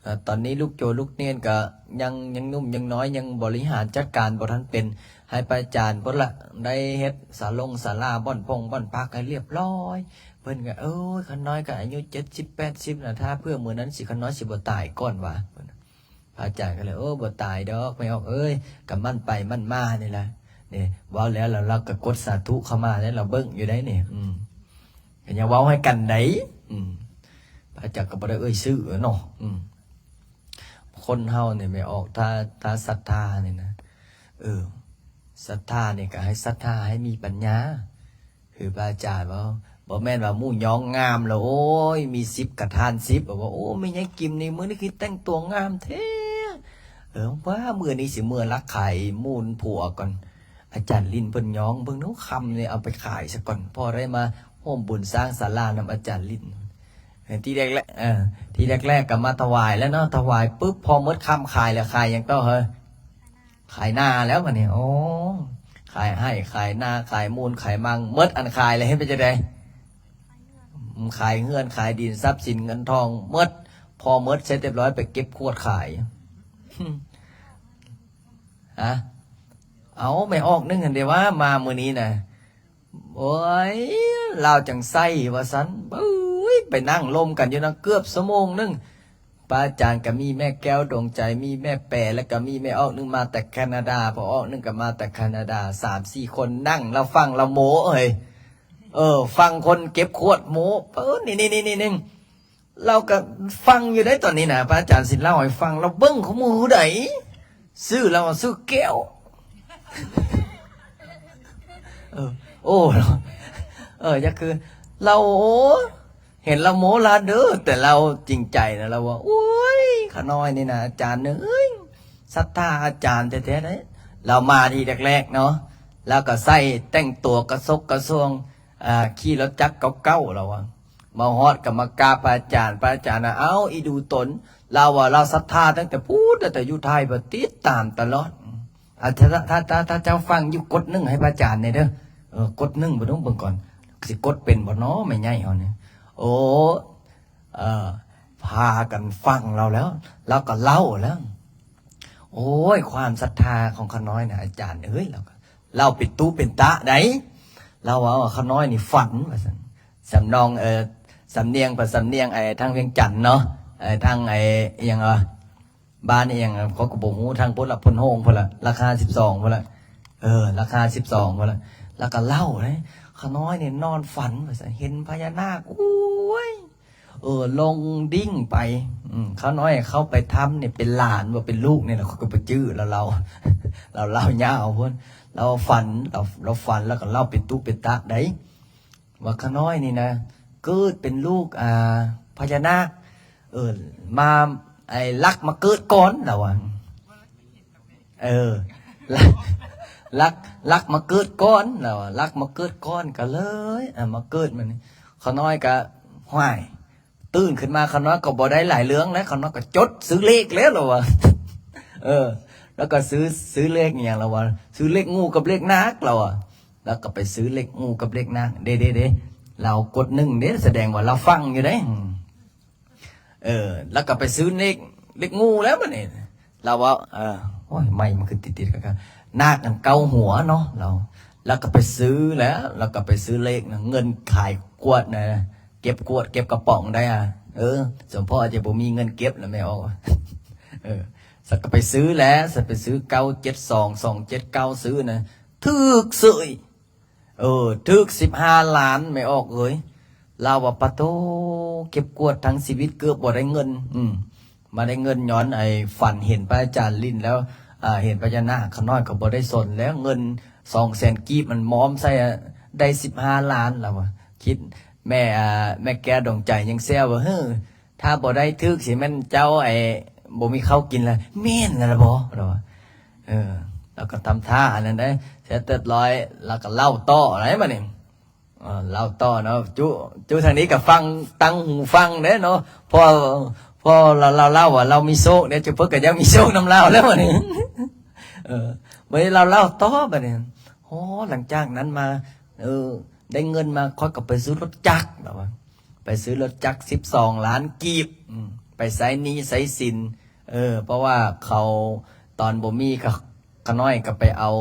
ເອີ ຕອນນີ້ລູກໂຈນລູກເນນກໍຍັງ ຍັງໜຸ່ມຍັງນ້ອຍ ຍັງບໍລິຫານຈັດການບໍ່ທັນເປັນ ໃຫ້ພະອາຈານພຸ້ນລະໄດ້ເຮັດສາລົງສາລາ ບ່ອນພົງບ່ອນພັກໃຫ້ລຽບລ້ອຍ. ເພິ່ນກໍ ໂອ້ຍ ຂ້ານ້ອຍກໍອາຍຸເຈັດສິບແປດສິບນະ ຖ້າເພື່ອມື້ນັ້ນຊິ ຂ້ານ້ອຍຊິບໍ່ຕາຍກ່ອນວ່າ ພະອາຈານກໍເລີຍ ໂອ້ ບໍ່ຕາຍດອກແມ່ອອກເອີຍ ກໍໝັ້ນໄປໝັ້ນມານີ້ລະ. ນີ້ເວົ້າແລ້ວ ລາວ ລາວກໍກົດສາທຸເຂົ້າມາແລ້ວ ລາວເບິ່ງຢູ່ໄດ໋ນີ້ ອືມ ກໍຢ່າເວົ້າໃຫ້ກັນໃດ໋ ອືມ ພະອາຈານກໍບໍ່ໄດ້ເອີ່ຍຊື່ເນາະ ອືມ ຄົນເຮົານີ້ແມ່ອອກ ຖ້າ ຖ້າສັດທານີ້ນະ ເອີ ສັດທານີ້ກໍໃຫ້ສັດທາ ໃຫ້ມີປັນຍາ ຄືພະອາຈານເວົ້າ ບໍ່ແມ່ນວ່າໝູ່ຍ້ອງງາມແລ້ວ ໂອ້ຍ ມີສິບກະທ່ານສິບ ວ່າ ໂອ້ ແມ່ໃຫຍ່ກິມນີ້ມື້ນີ້ຄືແຕ່ງຕົວງາມແທ້ ເອີ ວ່າມື້ນີ້ຊິເມືອລັກຂາຍມູນຜົວກ່ອນ ອາຈານລິນເພິ່ນຍ້ອງເບິ່ງເນາະ ຄ່ຳນີ້ເອົາໄປຂາຍຊະກ່ອນ ພໍໄດ້ມາຮ່ວມບຸນສ້າງສາລານຳອາຈານລິນ. ເອີ ທີແລກ ເອີ ທີແລກໆກໍມາຖວາຍແລ້ວເນາະ ຖວາຍປຶບ ພໍໝົດຄ່ຳຂາຍແລ້ວ ຂາຍຫຍັງຕໍ່ເຮີ? ຂາຍນາແລ້ວບາດນີ້ ໂອ້ ຂາຍໄຮ່ຂາຍນາ ຂາຍມູນຂາຍມັງ ໝົດອັນຂາຍແລ້ວ ເຮັດໄປຈັ່ງໃດ? ອືມ ຂາຍເຮືອນຂາຍດິນ ຊັບສິນເງິນທອງໝົດ ພໍໝົດເສັດຮຽບຮ້ອຍ ໄປເກັບຂວດຂາຍ ຮະ ເອົາ ແມ່ອອກໜຶ່ງຫັ້ນເດວ່າ ມາມື້ນີ້ນະ ໂອ້ຍ ລາວຈັ່ງໃສວ່າຊັ້ນ ເອີຍ ໄປນັ່ງລົມກັນຢູ່ນະ ເກືອບຊົ່ວໂມງໜຶ່ງ ພະອາຈານກໍມີແມ່ແກ້ວດວງໃຈ ມີແມ່ແປ ແລ້ວກໍມີແມ່ອອກໜຶ່ງມາແຕ່ແຄນາດາ ພໍ່ອອກໜຶ່ງກໍມາແຕ່ແຄນາດາ ສາມສີ່ຄົນນັ່ງລະຟັງລະໂມ້ເອີຍ ເອີ ຟັງຄົນເກັບຂວດໂມ້ ເອີ ນີ້ໆໆໆ ລາວກໍຟັງຢູ່ໄດ໋ຕອນນີ້ນະ ພະອາຈານຊິເລົ່າໃຫ້ຟັງ ລາວເບິ່ງຂອງໝູ່ໃດ ຊື່ລາວວ່າຊື່ແກ້ວ ເອີ ໂອ້ ເອີ ຢ່າຄືລາວ ໂອ້ ເຫັນລາວໂມ້ລາເດີ ແຕ່ລາວຈິງໃຈນະ ລາວວ່າ ໂອ້ຍ ຂ້ານ້ອຍນີ້ນະ ອາຈານເອີຍ ສັດທາອາຈານແທ້ໆເດ້ ລາວມາທີແລກໆເນາະ ລາວກໍໃສ່ແຕ່ງຕົວກະສົກກະຊວງ ອ່າ ຂີ່ລົດຈັກເກົ່າໆ ລາວວ່າ ມາຮອດກໍມາກາບພະອາຈານ ພະອາຈານນະ ເອົ້າ ອີດູຕົນ ລາວວ່າລາວສັດທາຕັ້ງແຕ່ພຸ້ນ ຕັ້ງແຕ່ຢູ່ໄທ ເພິ່ນຕິດຕາມຕະຫຼອດ ອາ ຖ້າ ຖ້າ ຖ້າ ຖ້າເຈົ້າຟັງຢູ່ກົດໜຶ່ງໃຫ້ພະອາຈານແດ່ເດີ ເອີ ກົດໜຶ່ງເບິ່ງດູ ເບິ່ງກ່ອນ ຊິກົດເປັນບໍ່ນໍແມ່ໃຫຍ່ເຮົານີ້ ໂອ້ ເອີ ພາກັນຟັງລາວແລ້ວ ລາວກໍເລົ່າແລ້ວ ໂອ້ຍ ຄວາມສັດທາຂອງຂ້ານ້ອຍນະ ອາຈານເອີຍ ລາວກໍເລົ່າເປັນຕຸເປັນຕະໃດ໋ ລາວວ່າຂ້ານ້ອຍນີ້ຝັນວ່າຊັ້ນ ສຳນອງ ເອີ ສຳນຽງ ພາສຳນຽງ ໄອ້ ທາງວຽງຈັນເນາະ ໄອ້ ທາງ ໄອ້ ອີ່ຫຍັງວະ ບ້ານອີ່ຫຍັງ ຂ້ອຍກໍບໍ່ຮູ້ ທາງພຸ້ນລະ ໂພນໂຮງພຸ້ນລະ ຫຼັກຫ້າສິບສອງພຸ້ນລະ ເອີ ຫຼັກຫ້າສິບສອງພຸ້ນລະ ແລ້ວກໍເລົ່າເດ້ ຂ້ານ້ອຍນີ້ນອນຝັນວ່າຊັ້ນ ເຫັນພະຍານາກ ໂອ້ຍ ເອີ ລົງດິ້ງໄປ ອືມ ຂ້ານ້ອຍເຂົ້າໄປຖ້ຳນີ້ ເປັນຫຼານບໍ່ເປັນລູກນີ້ລະ ຂ້ອຍກໍບໍ່ຈື່ ລາວເລົ່າ ລາວເລົ່າຍາວພຸ້ນ ລາວຝັນ ລາວ ລາວຝັນ ແລ້ວກໍເລົ່າເປັນຕຸເປັນຕະໄດ໋ ວ່າຂ້ານ້ອຍນີ້ນະ ເກີດເປັນລູກ ອ່າ ພະຍານາກ ເອີ ມາ ໄອ້ ລັກມາເກີດກ່ອນ ລາວວ່າ ເອີ ລັກ ລັກມາເກີດກ່ອນ ລາວວ່າ ລັກມາເກີດກ່ອນ ກໍເລີຍ ອ່າ ມາເກີດ ມານີ້ ຂ້ານ້ອຍກໍ ຫ້ວຍ ຕື່ນຂຶ້ນມາ ຂ້ານ້ອຍກໍບໍ່ໄດ້ຫຼາຍເລື່ອງແລ້ວ ຂ້ານ້ອຍກໍຈົດຊື້ເລກແລ້ວ ລາວວ່າ ເອີ ແລ້ວກໍຊື້ ຊື້ເລກອີ່ຫຍັງ ລາວວ່າ ຊື້ເລກງູກັບເລກນາກ ລາວວ່າ ແລ້ວກໍໄປຊື້ເລກງູກັບເລກນາກ ເດ້ ເດ້ ເດ້ ລາວກົດໜຶ່ງເດ້ ສະແດງວ່າລາວຟັງຢູ່ເດ້ ເອີ ແລ້ວກໍໄປຊື້ເລກ ເລກງູແລ້ວບັດນີ້ ລາວເວົ້າ ເອີ ໂອ້ຍ ໄມມັນຄືຕິດໆກັນ ນາກອັນເກົ້າຫົວເນາະ ລາວ ແລ້ວກໍໄປຊື້ແລ້ວ ແລ້ວກໍໄປຊື້ເລກນະ ເງິນຂາຍກວດນະ ເກັບກວດ ເກັບກະປ໋ອງໄດ້ອະ ເອີ ສົມພໍອາດຈະບໍ່ມີເງິນເກັບລະແມ່ອອກ ເອີ ສັກກໍໄປຊື້ແຫຼະ ສັກໄປຊື້ເກົ້າເຈັດສອງ ສອງເຈັດເກົ້າ ຊື້ນະ ຖືກເສີຍ ເອີ ຖືກສິບຫ້າລ້ານ ແມ່ອອກເອີຍ ລາວວ່າ ປະໂທ້ ເກັບກວດທັງຊີວິດເກືອບບໍ່ໄດ້ເງິນ ອືມ ມາໄດ້ເງິນຍ້ອນໄອ້ຝັນເຫັນພະອາຈານຫຼິ້ນແລ້ວ ເຫັນພະຍານາກ ຂ້ານ້ອຍກໍບໍ່ໄດ້ສົນແລ້ວ ເງິນສອງແສນກີບມັນມອມໃສ່ ໄດ້ສິບຫ້າລ້ານ ລາວວ່າ ຄິດ ແມ່ ແມ່ແກ້ວດວງໃຈຍັງແຊວວ່າ ເຮີ ຖ້າບໍ່ໄດ້ຖືກ ຊິແມ່ນເຈົ້າ ໄອ້ ບໍ່ມີເຂົ້າກິນລະ ແມ່ນລະບໍ ລາວວ່າ ເອີ ລາວກໍທຳທ່າອັນນັ້ນເດ້ ເສັດຮຽບຮ້ອຍ ລາວກໍເລົ່າຕໍ່ໄດ໋ບັດນີ້ ເອີ ເລົ່າຕໍ່ເນາະ ຈຸ ຈຸທາງນີ້ກໍຟັງ ຕັ້ງຫູຟັງເດ້ເນາະ ເພາະ ເພາະລາວ ລາວເລົ່າວ່າລາວມີໂຊກເດ້ ຈຸເພິ່ນກໍຢາກມີໂຊກນຳລາວແລ້ວບັດນີ້ ເອີ ບັດນີ້ລາວເລົ່າຕໍ່ບັດນີ້ ໂອ້ ຫຼັງຈາກນັ້ນມາ ເອີ ໄດ້ເງິນມາ ຂ້ອຍກໍໄປຊື້ລົດຈັກ ລາວວ່າ ໄປຊື້ລົດຈັກສິບສອງລ້ານກີບ ອືມ ໄປໃຊ້ໜີ້ໃຊ້ສິນ ເອີ ເພາະວ່າເຂົາ ຕອນບໍ່ມີ ຂ້ານ້ອຍກໍໄປເອົາ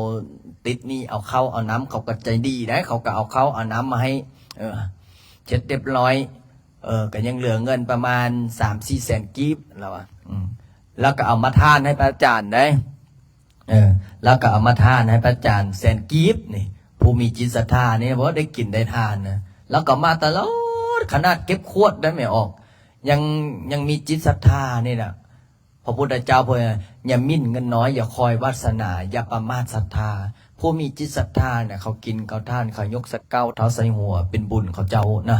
ຕິດໜີ້ ເອົາເຂົ້າເອົານ້ຳ ເຂົາກໍໃຈດີໄດ໋ ເຂົາກໍເອົາເຂົ້າເອົານ້ຳມາໃຫ້ ເອີ ເສັດຮຽບຮ້ອຍ ເອີ ກໍຍັງເຫຼືອເງິນປະມານສາມສີ່ແສນກີບ ລາວວ່າ ອືມ ລາວກໍເອົາມາທານໃຫ້ພະອາຈານໄດ໋ ເອີ ລາວກໍເອົາມາທານໃຫ້ພະອາຈານແສນກີບນີ້ ຜູ້ມີຈິດສັດທານີ້ ບໍ່ໄດ້ກິນໄດ້ທານນະ ລາວກໍມາຕະຫຼອດ ຂະໜາດເກັບຂວດໄດ້ແມ່ອອກ ຍັງ ຍັງມີຈິດສັດທານີ້ນະ ພະພຸດທະເຈົ້າເພິ່ນ ຢ່າໝິ່ນເງິນນ້ອຍ ຢ່າຄອຍວາດສະໜາ ຢ່າປະໝາດສັດທາ ຜູ້ມີຈິດສັດທານະ ເຂົາກິນເຂົາທານ ເຂົາຍົກສະເກົາເທົາໃສ່ຫົວ ເປັນບຸນເຂົາເຈົ້ານະ.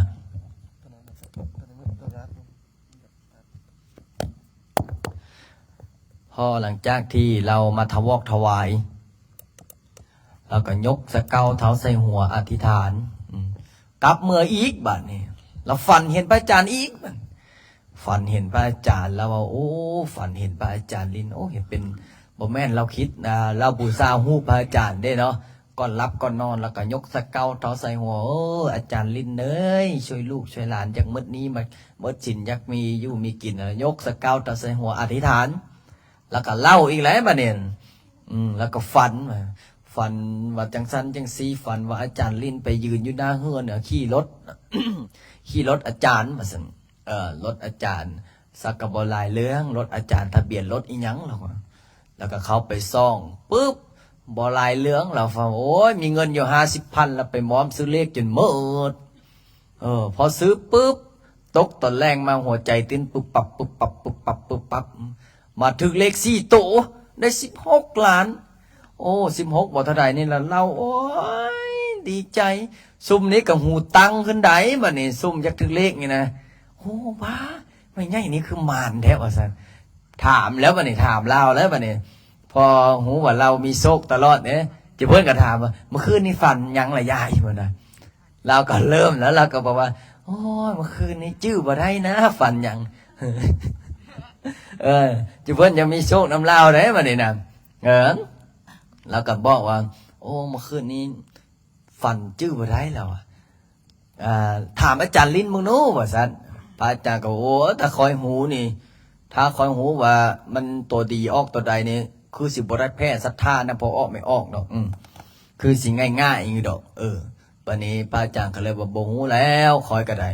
ພໍຫຼັງຈາກທີ່ລາວມາຖະວອກຖະວາຍ ລາວກໍຍົກສະເກົາເທົາໃສ່ຫົວອະທິຖານ ອືມ ກັບເມືອອີກບາດນີ້ ລາວຝັນເຫັນພະອາຈານອີກ ຝັນເຫັນພະອາຈານ ລາວວ່າ ໂອ້ ຝັນເຫັນພະອາຈານຫຼິ້ນ ໂອ້ ເຫັນເປັນ ບໍ່ແມ່ນລາວຄິດ ອ່າ ລາວບູຊາຮູບພະອາຈານເດ້ເນາະ ກ່ອນຫຼັບກ່ອນນອນ ລາວກໍຍົກສະເກົາເທົາໃສ່ຫົວ ເອີ ອາຈານຫຼິ້ນເອີຍ ຊ່ວຍລູກຊ່ວຍຫຼານ ຢາກໝົດໜີ້ໝົດສິນ ຢາກມີຢູ່ມີກິນ ຍົກສະເກົາເທົາໃສ່ຫົວອະທິຖານ ລາວກໍເລົ່າອີກແຫຼະບາດນີ້ ອືມ ລາວກໍຝັນ ຝັນວ່າຈັ່ງຊັ້ນຈັ່ງຊີ້ ຝັນວ່າອາຈານຫຼິ້ນໄປຢືນຢູ່ໜ້າເຮືອນ ຂີ່ລົດ ຂີ່ລົດອາຈານວ່າຊັ້ນ ເອີ ລົດອາຈານ ສັກກໍບໍ່ຫຼາຍເລື່ອງ ລົດອາຈານ ທະບຽນລົດອີ່ຫຍັງ ລາວວ່າ ລາວກໍເຂົ້າໄປສ່ອງປຶບ ບໍ່ຫຼາຍເລື່ອງ ລາວວ່າ ໂອ້ຍ ມີເງິນຢູ່ຫ້າສິບພັນ ລາວໄປມອມຊື້ເລກຈົນໝົດ ເອີ ພໍຊື້ປຶບ ຕົກຕອນແລງມາຫົວໃຈເຕັ້ນປຶບປັບ ປຶບປັບ ປຶບປັບ ປຶບປັບ ມາຖືກເລກສີ່ໂຕ ໄດ້ສິບຫົກລ້ານ ໂອ້ ສິບຫົກບໍ່ເທົ່າໃດນີ້ລະ ລາວ ໂອ້ຍ ດີໃຈ ຊຸມນີ້ກໍຫູຕັ້ງຂຶ້ນໄດ໋ ບາດນີ້ ຊຸມຢາກຖືກເລກນີ້ນະ ໂອ້ ວ້າ ແມ່ໃຫຍ່ນີ້ຄືໝານແທ້ວ່າຊັ້ນ ຖາມແລ້ວບາດນີ້ ຖາມລາວແລ້ວບາດນີ້ ພໍຮູ້ວ່າລາວມີໂຊກຕະຫຼອດເດ້ ເຈົ້າເພິ່ນກໍຖາມວ່າ ມື້ຄືນນີ້ຝັນຫຍັງລະຍາຍ ເພິ່ນວ່າ ລາວກໍເລີ່ມແລ້ວ ລາວກໍບອກວ່າ ໂອ້ຍ ມື້ຄືນນີ້ຈື່ບໍ່ໄດ້ນະ ຝັນຫຍັງ ເອີ ເຈົ້າເພິ່ນຍັງມີໂຊກນຳລາວເດ້ບາດນີ້ນະ ເອີ ລາວກໍບອກວ່າ ໂອ້ ມື້ຄືນນີ້ຝັນຈື່ບໍ່ໄດ້ ລາວວ່າ ອ່າ ຖາມອາຈານລິ້ນເບິ່ງດູ ວ່າຊັ້ນ ພະອາຈານກໍ ໂອ້ ຖ້າຂ້ອຍຮູ້ນີ້ ຖ້າຂ້ອຍຮູ້ວ່າມັນຕົວດີອອກຕົວໃດນີ້ ຄືຊິບໍ່ໄດ້ແຜ່ສັດທານຳພໍ່ອອກແມ່ອອກດອກ ອື ຄືຊິງ່າຍໆຢູ່ດອກ ເອີ ບາດນີ້ພະອາຈານກໍເລີຍວ່າ ບໍ່ຮູ້ແລ້ວ ຂ້ອຍກໍໄດ້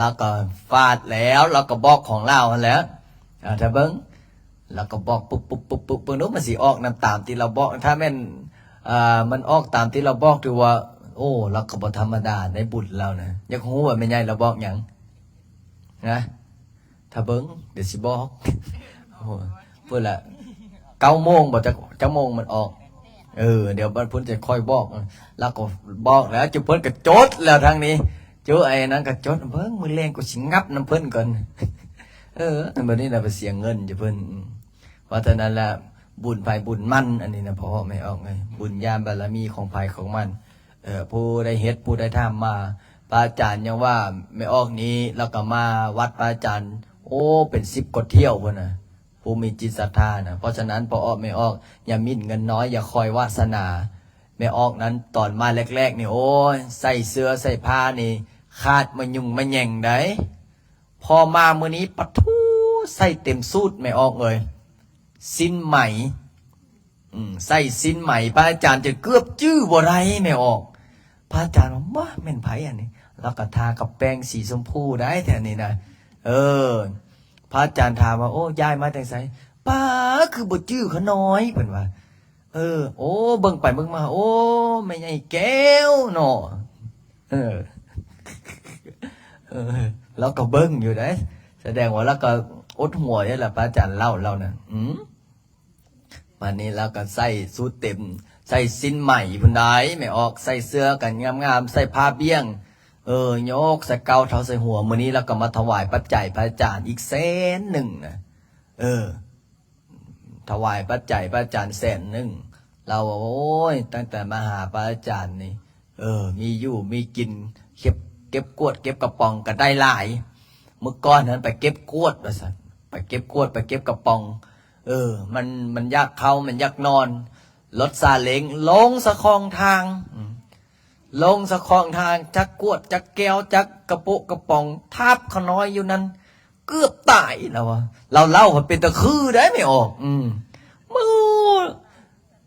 ລາວກໍຟາດແລ້ວ ລາວກໍບອກຂອງລາວຫັ້ນແຫຼະ ອ່າ ຖ້າເບິ່ງ ລາວກໍບອກປຶບໆໆໆ ເບິ່ງດູ ມັນຊິອອກນຳຕາມທີ່ລາວບອກ ຖ້າແມ່ນ ອ່າ ມັນອອກຕາມທີ່ລາວບອກ ຖືວ່າ ໂອ້ ລາວກໍບໍ່ທຳມະດາໃນບຸນລາວນະ. ຢາກຮູ້ວ່າແມ່ໃຫຍ່ລາວບອກຫຍັງ? ນະ ຖ້າເບິ່ງ ດຽວຊິບອກ. ໂອ້ ພຸ້ນລະ ເກົ້າໂມງບໍ່ ຈັກ ຈັກໂມງມັນອອກ? ເອີ ດຽວບັດພຸ້ນຈະຄ່ອຍບອກ. ລາວກໍບອກແລ້ວ ຈຸເພິ່ນກໍຈົດແລ້ວທາງນີ້ ຈຸໄອ້ນັ້ນກໍຈົດ. ເບິ່ງ ມື້ແລງກູຊິງັບນຳເພິ່ນກ່ອນ. ເອີ ບັດນີ້ລະໄປເສຍເງິນຈຸເພິ່ນ. ເພາະສະນັ້ນລະ ບຸນໃຜບຸນມັນ ອັນນີ້ນະ ພໍ່ແມ່ອອກເອີຍ. ບຸນຍາມບາລະມີຂອງໃຜຂອງມັນ. ເອີ ຜູ້ໃດເຮັດ ຜູ້ໃດທຳມາ. ພະອາຈານຍັງວ່າ ແມ່ອອກນີ້ ລາວກໍມາວັດພະອາຈານ ໂອ້ ເປັນສິບກວ່າທ່ຽວພຸ້ນນະ ຜູ້ມີຈິດສັດທານະ. ເພາະສະນັ້ນ ພໍ່ອອກແມ່ອອກ ຢ່າໝິ່ນເງິນນ້ອຍ ຢ່າຄອຍວາສະໜາ. ແມ່ອອກນັ້ນ ຕອນມາແລກໆນີ້ ໂອ້ຍ ໃສ່ເສື້ອໃສ່ຜ້ານີ້ ຂາດມະຍຸງມະແຍງໃດ. ພໍມາມື້ນີ້ ປະໂທ້ ໃສ່ເຕັມສູດແມ່ອອກເອີຍ. ສິ້ນໄໝ ອືມ ໃສ່ສິ້ນໄໝ ພະອາຈານຈົນເກືອບຈື່ບໍ່ໄດ້ແມ່ອອກ. ພະອາຈານວ່າ ມາ ແມ່ນໃຜອັນນີ້? ລາວກໍທາກັບແປ້ງສີຊົມພູໄດ໋ແຖວນີ້ນະ. ເອີ ພະອາຈານຖາມວ່າ ໂອ້ ຍ້າຍມາແຕ່ໃສ? ປ້າ ຄືບໍ່ຈື່ຂ້ານ້ອຍ ເພິ່ນວ່າ. ເອີ ໂອ້ ເບິ່ງໄປເບິ່ງມາ ໂອ້ ແມ່ໃຫຍ່ແກ້ວເນາະ. ເອີ ເອີ ລາວກໍເບິ່ງຢູ່ເດ້ ສະແດງວ່າລາວກໍອົດຫົວຢູ່ລະ ພະອາຈານເລົ່າ ເລົ່ານັ້ນ. ອືມ ບາດນີ້ລາວກໍໃສ່ສູດເຕັມ ໃສ່ສິ້ນໄໝພຸ້ນໃດ໋ແມ່ອອກ ໃສ່ເສື້ອກັນງາມໆ ໃສ່ຜ້າບ້ຽງ ເອີ ຍົກສະເກົາເທົາໃສ່ຫົວ. ມື້ນີ້ລາວກໍມາຖວາຍປັດໄຈພະອາຈານອີກແສນໜຶ່ງນະ. ເອີ ຖວາຍປັດໄຈພະອາຈານແສນໜຶ່ງ. ລາວວ່າ ໂອ້ຍ ຕັ້ງແຕ່ມາຫາພະອາຈານນີ້ ເອີ ມີຢູ່ມີກິນ ເກັບ ເກັບກວດເກັບກະປ໋ອງກໍໄດ້ຫຼາຍ. ມື້ກ່ອນຫັ້ນໄປເກັບກວດວ່າຊັ້ນ ໄປເກັບກວດ ໄປເກັບກະປ໋ອງ. ເອີ ມັນ ມັນຢາກເຂົ້າ ມັນຢາກນອນ. ລົດຊາເລັງລົງສະຂອງທາງ ອືມ ລົງສະຂອງທາງ ຈັກກວດ ຈັກແກ້ວ ຈັກກະໂປະກະປ໋ອງ ທາບຂ້ານ້ອຍຢູ່ນັ້ນ ເກືອບຕາຍ ລາວວ່າ. ລາວເລົ່າວ່າເປັນຕາຄືໄດ໋ແມ່ອອກ. ອືມ ເອີ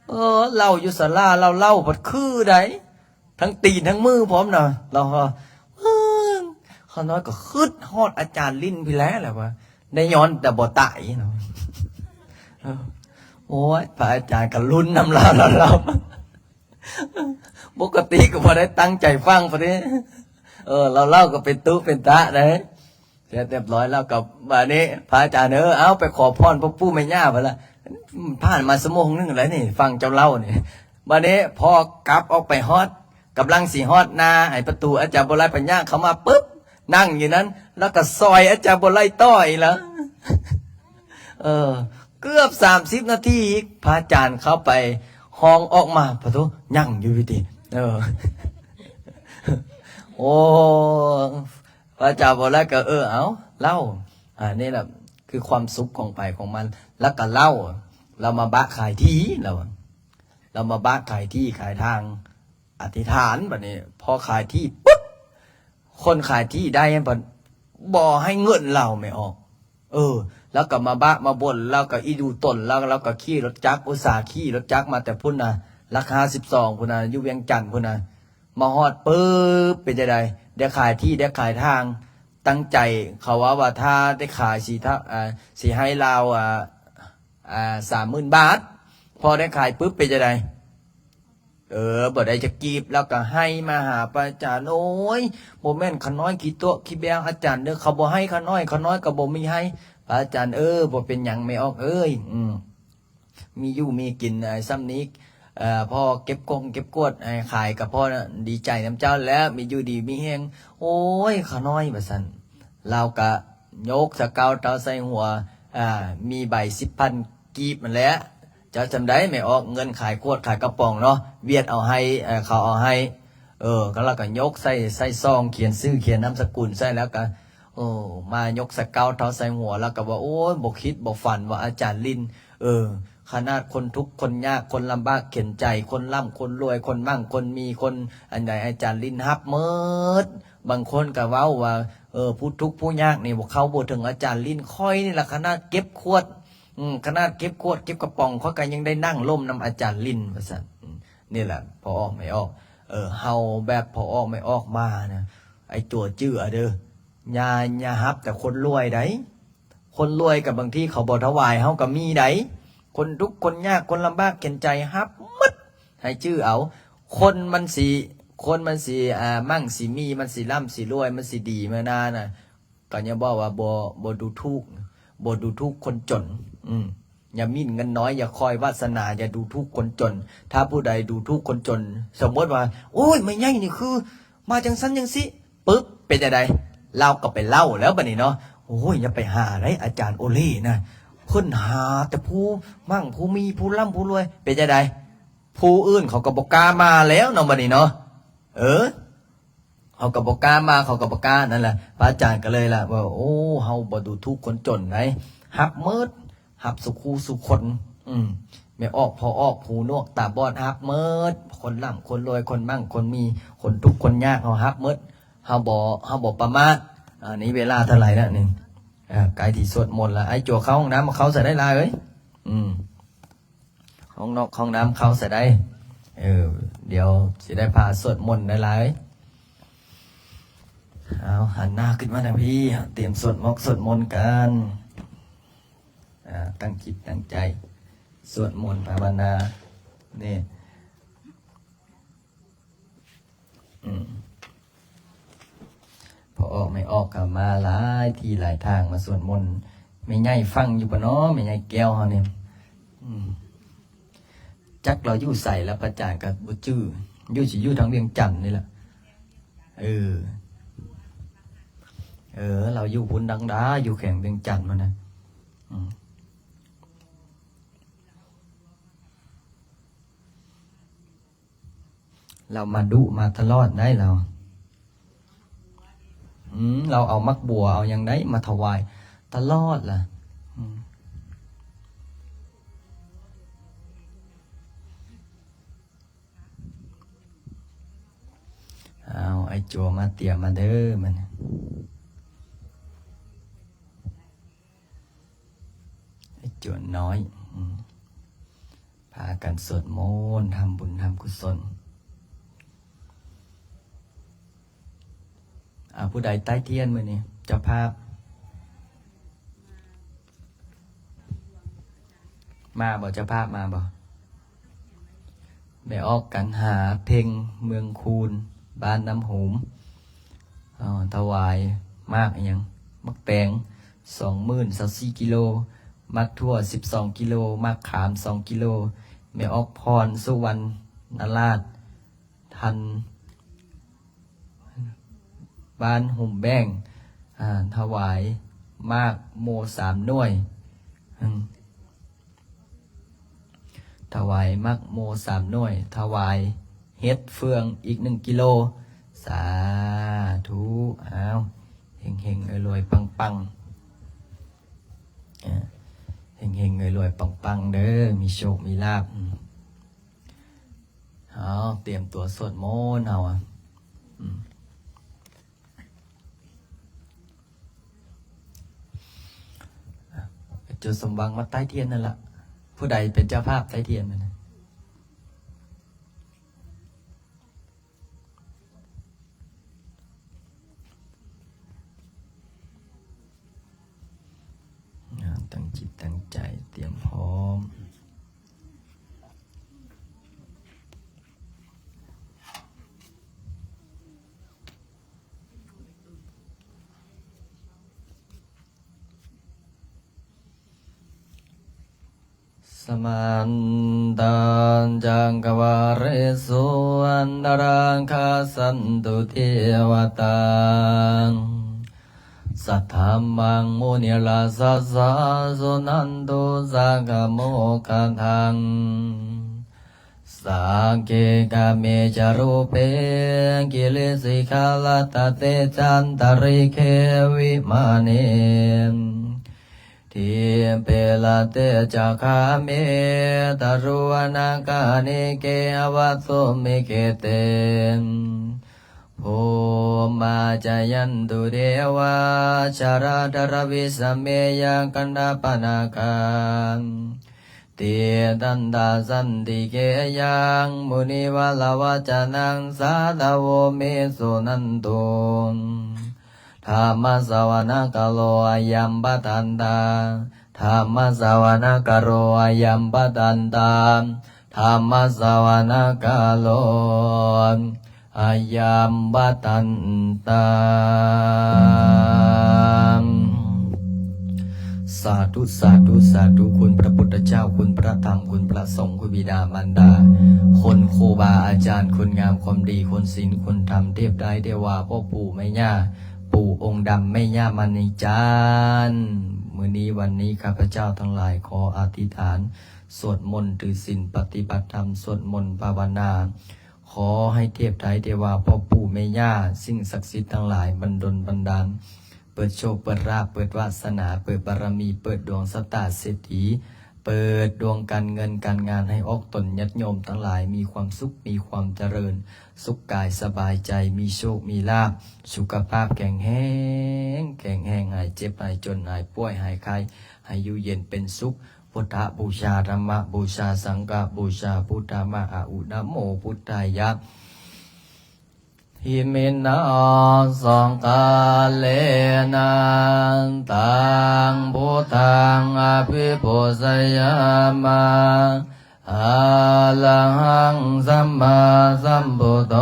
ເອີ ເລົ່າຢູ່ສາລາ ລາວເລົ່າພັດຄືໄດ໋ ທັງຕີນທັງມືພ້ອມນະ. ລາວວ່າ ເອີ ຂ້ານ້ອຍກໍຄຶດຮອດອາຈານລິນພີ້ແຫຼະ ລາວວ່າ ໄດ້ຍ້ອນແຕ່ບໍ່ຕາຍເນາະ. ເອີ ໂອ້ຍ ພະອາຈານກໍລຸ້ນນຳລາວ ລາວ ລາວ ປົກກະຕິກໍບໍ່ໄດ້ຕັ້ງໃຈຟັງປານນີ້. ເອີ ລາວເລົ່າກໍເປັນຕຸເປັນຕະໄດ໋. ເສັດຮຽບຮ້ອຍແລ້ວກໍ ບາດນີ້ ພະອາຈານເອີຍ ເອົາ ໄປຂໍພອນພໍ່ປູ່ແມ່ຍ່າພຸ້ນລະ. ຜ່ານມາຊົ່ວໂມງໜຶ່ງແລ້ວນີ້ ຟັງເຈົ້າເລົ່ານີ້. ບາດນີ້ພໍກັບອອກໄປຮອດ ກຳລັງຊິຮອດໜ້າໄອ້ປະຕູ ອາຈານບົວໄລ ພະຍາເຂົ້າມາປຶບ ນັ່ງຢູ່ນັ້ນ ແລ້ວກໍຊອຍອາຈານບົວໄລຕໍ່ອີກລະ. ເອີ ເກືອບສາມສິບນາທີ ພະອາຈານເຂົ້າໄປ ຮ້ອງອອກມາ ປະໂທ້ ຍັງຢູ່ຢູ່ຕິ. ເອີ ໂອ້ ພະອາຈານບໍ່ໄດ້ກໍ ເອີ ເອົາ ເລົ່າ. ອັນນີ້ລະຄືຄວາມສຸກຂອງໃຜຂອງມັນ. ແລ້ວກໍເລົ່າ ລາວມາບະຂາຍທີ່ ລາວ ລາວມາບະຂາຍທີ່ຂາຍທາງ ອະທິຖານ. ບັດນີ້ພໍຂາຍທີ່ປຶບ ຄົນຂາຍທີ່ໄດ້ຫັ້ນ ບໍ່ໃຫ້ເງິນລາວແມ່ອອກ. ເອີ ລາວກໍມາບະມາບົ່ນ ລາວກໍອີດູຕົນ ລາວ ລາວກໍຂີ່ລົດຈັກ ອຸດສ່າຂີ່ລົດຈັກມາແຕ່ພຸ້ນນະ ຫຼັກຫ້າສິບສອງພຸ້ນນະ ຢູ່ວຽງຈັນພຸ້ນນະ. ມາຮອດປຶບ ເປັນຈັ່ງໃດ? ໄດ້ຂາຍທີ່ ໄດ້ຂາຍທາງ. ຕັ້ງໃຈ ເຂົາເວົ້າວ່າ ຖ້າໄດ້ຂາຍ ຊິ ເອີ ຊິໃຫ້ລາວ ອາ ອາ ສາມໝື່ນບາດ. ພໍໄດ້ຂາຍປຶບ ເປັນຈັ່ງໃດ? ເອີ ບໍ່ໄດ້ຈັກກີບ. ລາວກໍໄຫ້ມາຫາພະອາຈານ ໂອ້ຍ ບໍ່ແມ່ນຂ້ານ້ອຍຂີ້ຕົວະຂີ້ແບວອາຈານເດີ້ ເຂົາບໍ່ໃຫ້ຂ້ານ້ອຍ ຂ້ານ້ອຍກໍບໍ່ມີໃຫ້. ພະອາຈານເອີຍ ບໍ່ເປັນຫຍັງແມ່ອອກເອີຍ ອືມ ມີຢູ່ມີກິນ ເອີ ຊ່ຳນີ້ ເອີ ພໍເກັບກົງເກັບກວດໃຫ້ຂາຍກໍພໍ ດີໃຈນຳເຈົ້າແລ້ວ ມີຢູ່ດີມີແຮງ. ໂອ້ຍ ຂ້ານ້ອຍ ວ່າຊັ້ນ. ລາວກະຍົກສະເກົາເຕົາໃສ່ຫົວ ອາ ມີໃບສິບພັນກີບຫັ້ນແຫຼະ. ເຈົ້າຈຳໄດ້ແມ່ອອກ ເງິນຂາຍຂວດຂາຍກະປ໋ອງເນາະ ຫວຽດເອົາໃຫ້ ເອີ ເຂົາເອົາໃຫ້. ເອີ ລາວກະຍົກໃສ່ ໃສ່ຊອງ ຂຽນຊື່ຂຽນນາມສະກຸນໃສ່ ແລ້ວກະ ໂອ້ ມາຍົກສະເກົາເຕົາໃສ່ຫົວ ແລ້ວກະວ່າ ໂອ້ຍ ບໍ່ຄິດບໍ່ຝັນວ່າອາຈານລິນ ເອີ ຂະໜາດຄົນທຸກຄົນຍາກ ຄົນລຳບາກເຂັນໃຈ ຄົນລ່ຳຄົນລວຍ ຄົນໝັ້ງຄົນມີ ຄົນອັນໃດ ອາຈານລິນຮັບໝົດ. ບາງຄົນກໍເວົ້າວ່າ ເອີ ຜູ້ທຸກຜູ້ຍາກນີ້ ເຂົ້າບໍ່ເຖິງອາຈານລິນ. ຂ້ອຍນີ້ລະ ຂະໜາດເກັບຂວດ ອືມ ຂະໜາດເກັບຂວດເກັບກະປ໋ອງ ຂ້ອຍກໍຍັງໄດ້ນັ່ງລົມນຳອາຈານລິນ ວ່າຊັ້ນ. ອືມ ນີ້ລະ ພໍ່ອອກແມ່ອອກ ເອີ ເຮົາແບບພໍ່ອອກແມ່ອອກມານະ ໄອ້ຕົວຈື່ເດີ້ ຢ່າ ຢ່າຮັບແຕ່ຄົນລວຍໃດ໋. ຄົນລວຍກໍບາງທີເຂົາບໍ່ຖວາຍເຮົາກໍມີໃດ໋. ຄົນທຸກຄົນຍາກ ຄົນລຳບາກເຂັນໃຈ ຮັບໝົດ. ໃຫ້ຈື່ເອົາ. ຄົນມັນຊິ ຄົນມັນຊິ ອ່າ ມັ່ງຊິມີ ມັນຊິລ່ຳຊິລວຍ ມັນຊິດີມານານະ ກໍຢ່າບອກວ່າບໍ່ ບໍ່ດູຖູກ ບໍ່ດູຖູກຄົນຈົນ. ອືມ ຢ່າໝິ່ນເງິນນ້ອຍ ຢ່າຄອຍວາສະໜາ ຢ່າດູຖູກຄົນຈົນ. ຖ້າຜູ້ໃດດູຖູກຄົນຈົນ ສົມມຸດວ່າ ໂອ້ຍ ແມ່ໃຫຍ່ນີ້ຄືມາຈັ່ງຊັ້ນຈັ່ງຊີ້ ປຶບ ເປັນຈັ່ງໃດ? ລາວກໍໄປເລົ່າແລ້ວບັດນີ້ເນາະ. ໂອ້ຍ ຢ່າໄປຫາໄດ໋ ອາຈານໂອເລ່ນະ ເພິ່ນຫາແຕ່ຜູ້ມັ່ງຜູ້ມີ ຜູ້ລ່ຳຜູ້ລວຍ. ເປັນຈັ່ງໃດ? ຜູ້ອື່ນເຂົາກໍບໍ່ກ້າມາແລ້ວເນາະບັດນີ້ເນາະ. ເອີ ເຂົາກໍບໍ່ກ້າມາ ເຂົາກໍບໍ່ກ້າ ນັ້ນແຫຼະ ພະອາຈານກໍເລີຍລະວ່າ ໂອ້ ເຮົາບໍ່ດູຖູກຄົນຈົນໃດ໋ ຮັບໝົດ ຮັບສູ່ຄູ່ສູ່ຄົນ. ອືມ ແມ່ອອກ ພໍ່ອອກ ຫູໜວກ ຕາບອດ ຮັບໝົດ. ຄົນລ່ຳຄົນລວຍ ຄົນມັ່ງຄົນມີ ຄົນທຸກຄົນຍາກ ເຮົາຮັບໝົດ. ເຮົາບໍ່ ເຮົາບໍ່ປະໝາດ. ອັນນີ້ເວລາເທົ່າໃດລະນີ້? ອ່າ ໃກ້ທີ່ສວດມົນລະ. ອ້າຍຈົວເຂົ້າຫ້ອງນ້ຳ ເຂົ້າໃສ່ໄດ້ຫຼາຍເອີຍ. ອືມ ຫ້ອງນອກຫ້ອງນ້ຳເຂົ້າໃສ່ໄດ້. ເອີ ດຽວຊິໄດ້ພາສວດມົນຫຼາຍໆ. ເອົາ ຫັນໜ້າຂຶ້ນມາທາງພີ້ ຕຽມສວດໝອກສວດມົນກັນ. ອ່າ ຕັ້ງຈິດຕັ້ງໃຈສວດມົນພາວະນາ. ນີ້ ອືມ ພໍ່ອອກແມ່ອອກກໍມາຫຼາຍທີ່ຫຼາຍທາງມາສວດມົນ. ແມ່ໃຫຍ່ຟັງຢູ່ບໍ່ເນາະ ແມ່ໃຫຍ່ແກ້ວເຮົານີ້? ອືມ ຈັກລາວຢູ່ໃສລະ ພະອາຈານກໍບໍ່ຈື່. ຢູ່ ຊິຢູ່ທາງວຽງຈັນນີ້ລະ. ເອີ ເອີ ລາວຢູ່ພຸ້ນດັງດາ ຢູ່ແຂວງວຽງຈັນພຸ້ນນະ. ອືມ ລາວມາດຸມາຕະຫຼອດໄດ໋ລາວ. ອືມ ລາວເອົາໝາກບົວເອົາຫຍັງໄດ໋ມາຖວາຍຕະຫຼອດລະ. ອືມ ເອົາ ອ້າຍຈົວມາ ຕຽມມາເດີ ມັນ ໄອ້ໂຈນນ້ອຍ ອືມ ພາກັນສວດມົນ ທຳບຸນທຳກຸສົນ. ເອົາ ຜູ້ໃດໄຕ້ທຽນມື້ນີ້? ເຈົ້າພາບມາບໍ່? ເຈົ້າພາບມາບໍ່? ແມ່ອອກກັນຫາເພັງ ເມືອງຄູນ ບ້ານນ້ຳໂຮມ ເອົາຖວາຍໝາກອີ່ຫຍັງ ໝາກແຕງ ສອງໝື່ນຊາວສີ່ກິໂລ, ໝາກຖົ່ວສິບສອງກິໂລ, ໝາກຂາມສອງກິໂລ. ແມ່ອອກພອນ ສຸວັນນະລາດ ທັນ ບ້ານຫຸມແບ້ງ ອາ ຖວາຍໝາກໂມສາມໜ່ວຍ ອືມ ຖວາຍໝາກໂມສາມໜ່ວຍ, ຖວາຍເຫັດເຟືອງອີກໜຶ່ງກິໂລ. ສາທຸ. ອ້າວ ເຮັງໆ ລວຍໆ ປັງໆ ເອີ ເຮັງໆ ລວຍໆ ປັງໆ ເດີ ມີໂຊກມີລາບ. ເຮົາຕຽມຕົວສວດມົນເຮົາ ອາ ອືມ ອາ ຈຸດສົມຫວັງມາໄຕ້ທຽນນັ້ນລະ. ຜູ້ໃດເປັນເຈົ້າພາບໄຕ້ທຽນນັ້ນນະ? ຕັ້ງຈິດຕັ້ງໃຈ ຕຽມພ້ອມ. ສະມັນຕະຈັກກະວາເລສຸ ອັນຕະຣາກະສັນຕຸ ເທວະຕາ ສັດທັມມັງ ມຸນີຣາຊະສາ ສຸນັນຕຸ ສັກກະໂມຄະທັງ. ສັກເກກາເມ ຈະຮູເປ ກິລິສິຂາລັດຕະເຕ ຈັນຕະລິເກ ວິມາເນ ດີເປລະເຕ ຈະຄາເມ ຕະລຸວະນະການິເກ ອະວັດຖຸມະເຄເຕ ພູມມາຈະຍັນຕຸ ເດວາ ຈະລະທະລະວິສະເມ ຍັກຂະນາຄະນາຄາ ຕິດຕັນຕະສັນຕິເກ ຍັງ ມຸນີວະລະວັດຈະນັງ ສາທະໂວ ເມ ສຸນັນຕຸ ທຳມະສະວະນະກາໂລ ອາຍັມພະທັນຕາ ທຳມະສະວະນະກາໂລ ອາຍັມພະທັນຕາ ທຳມະສະວະນະກາໂລ ອາຍັມປະຕັນຕັງ. ສາທຸ ສາທຸ ສາທຸ ຄຸນພະພຸດທະເຈົ້າ ຄຸນພະທຳ ຄຸນພະສົງ ຄຸນບິດາມານດາ ຄຸນຄູບາອາຈານ ຄຸນງາມຄວາມດີ ຄຸນສິນ ຄຸນທຳ ເທບໄຕເທວາ ພໍ່ປູ່ແມ່ຍ່າ ປູ່ອົງດຳ ແມ່ຍ່າມະນີຈັນ. ມື້ນີ້ວັນນີ້ ຂ້າພະເຈົ້າທັງຫຼາຍຂໍອະທິຖານ ສວດມົນ ຖືສິນ ປະຕິບັດທຳ ສວດມົນ ພາວະນາ ຂໍໃຫ້ເທບໄທເທວາ ພໍ່ປູ່ແມ່ຍ່າ ສິ່ງສັກສິດທັງຫຼາຍ ບັນດົນບັນດານ ເປີດໂຊກ ເປີດລາບ ເປີດວາສະໜາ ເປີດບາລະມີ ເປີດດວງຊະຕາເສດຖີ ເປີດດວງການເງິນການງານ ໃຫ້ອອກຕົນຍາດໂຍມທັງຫຼາຍ ມີຄວາມສຸກ ມີຄວາມຈະເລີນ ສຸກກາຍສະບາຍໃຈ ມີໂຊກມີລາບ ສຸຂະພາບແຂງແຮງ ແຂງແຮງ ຫາຍເຈັບ ຫາຍຈົນ ຫາຍປ່ວຍ ຫາຍໄຂ້ ໃຫ້ຢູ່ເຢັນເປັນສຸກ. ພຸດທະບູຊາ ທຳມະບູຊາ ສັງກະບູຊາ ພຸດທະມາອາອຸ ນະໂມພຸດທາຍະ. ອິມິນາສັກກາເລນະ ຕັງພຸດທັງອະພິປູຊະຍາມະ ອະລະຫັງ ສຳມາສຳພຸດໂທ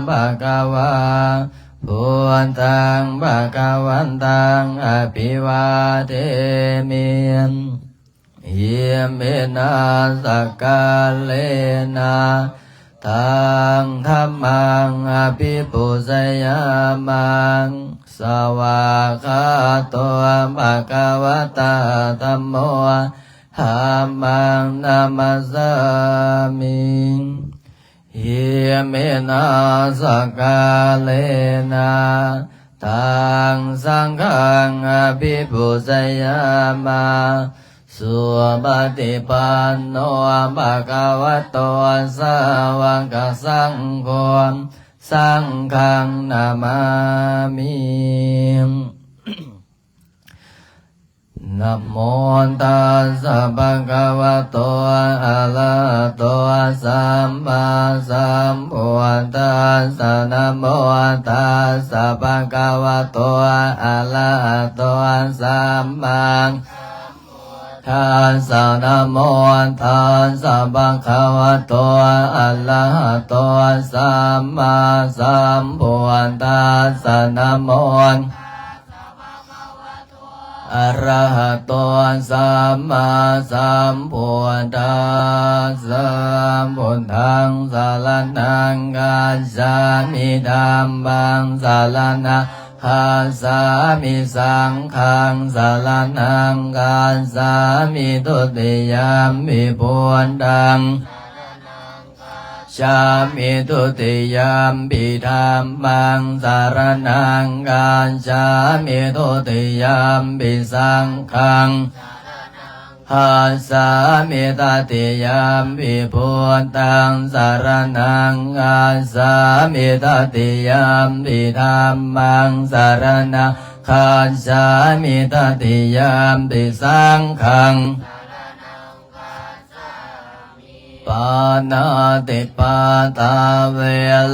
ພະຄະວາ ພຸດທັງ ພະຄະວັນຕັງ ອະພິວາເທມິ. ອິມິນາສັກກາເລນະ ຕັງທຳມັງ ອະພິປູຊະຍາມະ ສະຫວາກຂາໂຕ ພະຄະວະຕາ ທຳໂມ ທຳມັງ ນະມັດສາມິ. ອິມິນາສັກກາເລນະ ຕັງສັງຄັງ ອະພິປູຊະຍາມະ ສຸປະຕິປັນໂນ ພະຄະວະໂຕ ສາວະກະສັງໂຄ ສັງຄັງ ນະມາມິ. ນະໂມຕັດສະ ພະຄະວະໂຕ ອະລະຫະໂຕ ສຳມາສຳພຸດທັດສະ ນະໂມຕັດສະ ພະຄະວະໂຕ ອະລະຫະໂຕ ສຳມາ ທັດສະ ນະໂມຕັດສະ ພະຄະວະໂຕ ອະລະຫະໂຕ ສຳມາສຳພຸດທັດສະ ນະໂມ ອະລະຫະໂຕ ສຳມາສຳພຸດທັດສະ ພຸດທັງ ສະລະນັງ ຄັດສາມິ ທຳມັງ ສະລະນັງ ຄັດສາມິ ສັງຄັງ ສະລະນັງ ຄັດສາມິ ທຸຕິຍຳປິ ພຸດທັງ ສາມິ ທຸຕິຍຳປິ ທຳມັງ ສະລະນັງ ຄັດສາມິ ທຸຕິຍຳປິ ສັງຄັງ ຄັດສາມິ ຕະຕິຍຳປິ ພຸດທັງ ສະລະນັງ ຄັດສາມິ ຕະຕິຍຳປິ ທຳມັງ ສະລະນັງ ຄັດສາມິ ຕະຕິຍຳປິ ສັງຄັງ ປານາຕິປາຕາ ເວ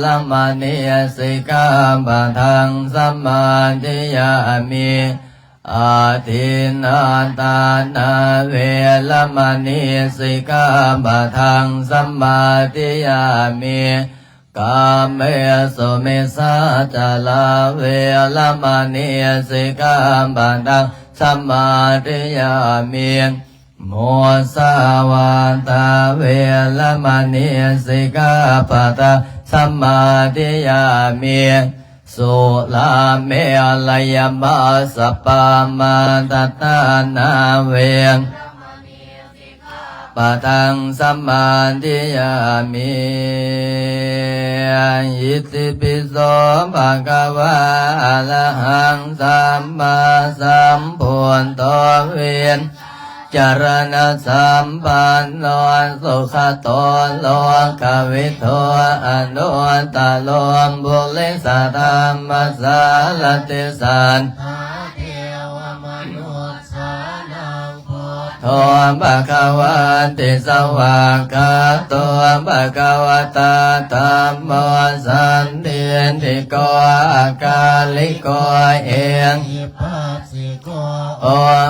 ລະມະນີ ສິກຂາປະທັງ ສະມາທິຍາມິ. ອາທິນນາທານາ ເວລະມະນີ ສິກຂາປະທັງ ສະມາທິຍາມິ. ກາເມສຸມິດສາຈາລາ ເວລະມະນີ ສິກຂາປະທັງ ສະມາທິຍາມິ. ມຸສາວາທາ ເວລະມະນີ ສິກຂາປະທັງ ສະມາທິຍາມິ. ສຸລາເມລະຍະມັດສະປາມາທັດຖານາ ເວລະມະນີ ສິກຂາປະທັງ ສະມາທິຍາມິ. ອິຕິປິໂສ ພະຄະວາ ອະລະຫັງ ສຳມາສຳພຸດໂທ ວິນ ຈາລະນະສຳປັນໂນ ສຸຂະໂຕ ໂລກະວິທູ ອະນຸດຕະໂລ ປຸລິສະທຳມະສາລະຕິ ສັດຖາເທວະມະນຸດສານັງ ພຸດ ໂຕ ພະຄະວາຕິ ສະຫວາກຂາໂຕ ພະຄະວະຕາ ທຳໂມ ສັນທິດຖິໂກ ອາກາລິໂກ ເອຫິປັດສິໂກ ໂອ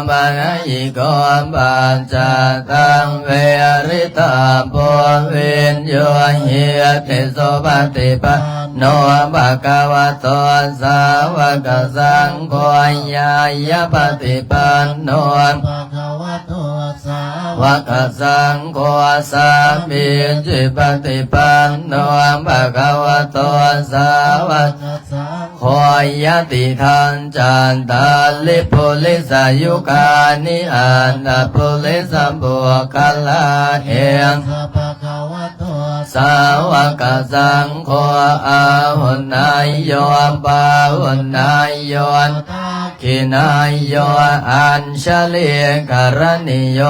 ປະນະຍິໂກ ປັດຈະຕັງ ເວລິຕະໂພ ວິນຍູຫິຕິ ສຸປະຕິປັນໂນ ພະຄະວະໂຕ ສາວະກະສັງໂຄ ຍາຍະປະຕິປັນໂນ ພະຄະວະໂຕ ສາວະກະສັງໂຄ ສາມີຈິປະຕິປັນໂນ ພະຄະວະໂຕ ສາວະກະສັງໂຄ ຍະຕິທັງ ຈັດຕາລິ ປຸລິສະຍຸການິ ອັດຕະປຸລິສະບຸກຄະລາ ເອສະ ພະຄະວະໂຕ ສາວະກະສັງໂຄ ອາຫຸນນາໂຍ ປາຫຸນນາໂຍ ທັກ ຂິນາໂຍ ອັນຊະລີກະຣະນີໂຍ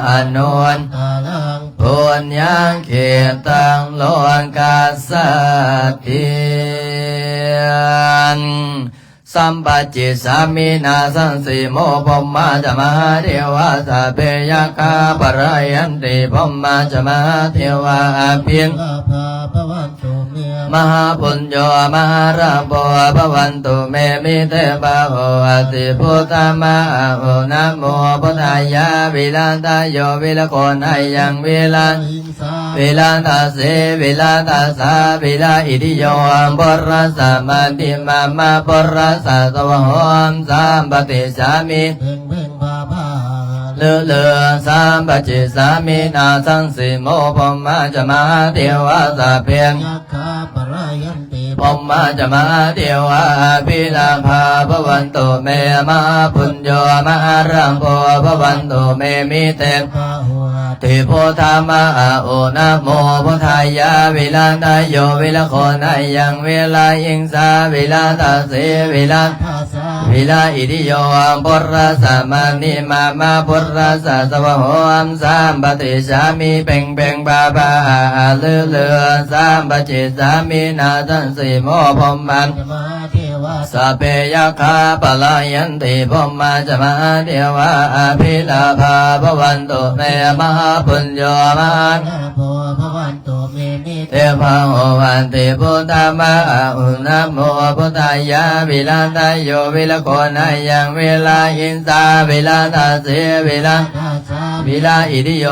ອະນຸດຕະລັງ ປຸນຍັງຂິດຕັງ ໂລກັດສາຕິ ສຳປະຈິດສາມິ ນາສັງສີໂມ ພົມມາຈະມະຫາເທວາ ສັບເພຍັກຂາ ປະລາຍັນຕິ ພົມມາຈະມະຫາເທວາ ອະພິລາພາ ພະວັນ ຕຸເມ ມະຫາປຸນໂຍ ມະຫາລາໂພ ພະວັນຕຸເມ ມິເຕພາໂຫ ອະຕິພຸດທາມະອະໂຫ ນະໂມພຸດທາຍາ ວິລາທາໂຍ ວິລະໂຄນາຍັງ ວິລາຫິງສາ ວິລາທັດສີ ວິລາທັດສາ ວິລາອິທິໂຍ ປຸລະສະມະທິມະມະ ປຸລະສະສະວະໂຫ ສຳປະຕິດສາມິ ເພັງເພັງພາພາ ລືລື ສຳປະຈິດສາມິ ນາສັງສີໂມ ພົມມາຈະມະຫາເທວາ ສັບເພຍັກຂາ ປະລາຍັນຕິ ພົມມາຈະມະຫາເທວາ ອະພິລາພາ ພະວັນຕຸເມ ມະຫາປຸນໂຍ ມະຫາລາໂພ ພະວັນຕຸເມ ມິເຕພາໂຫ ອະຕິພຸດທາມະອະໂຫ ນະໂມພຸດທາຍາ ວິລາທາໂຍ ວິລະໂຄນາຍັງ ວິລາຫິງສາ ວິລາທັດສີ ວິລາທັດສາ ວິລາອິທິໂຍ ປຸລະສະມະນິມະມະ ປຸລະສະສະວະໂຫ ສຳປະຕິດສາມິ ເພັງເພັງພາພາ ລືລື ສຳປະຈິດສາມິ ນາສັງສີໂມ ພົມມາຈະມະຫາເທວາ ສັບເພຍັກຂາ ປະລາຍັນຕິ ພົມມາຈະມະຫາເທວາ ອະພິລາພາ ພະວັນຕຸເມ ມະຫາປຸນໂຍ ມະຫາລາໂພ ພະວັນຕຸເມ ມິເຕພາໂຫ ອະຕິພຸດທາມະອະໂຫ ນະໂມພຸດທາຍາ ວິລາທາໂຍ ວິລະໂຄນາຍັງ ວິລາຫິງສາ ວິລາທັດສີ ວິລາທັດສາ ວິລາອິທິໂຍ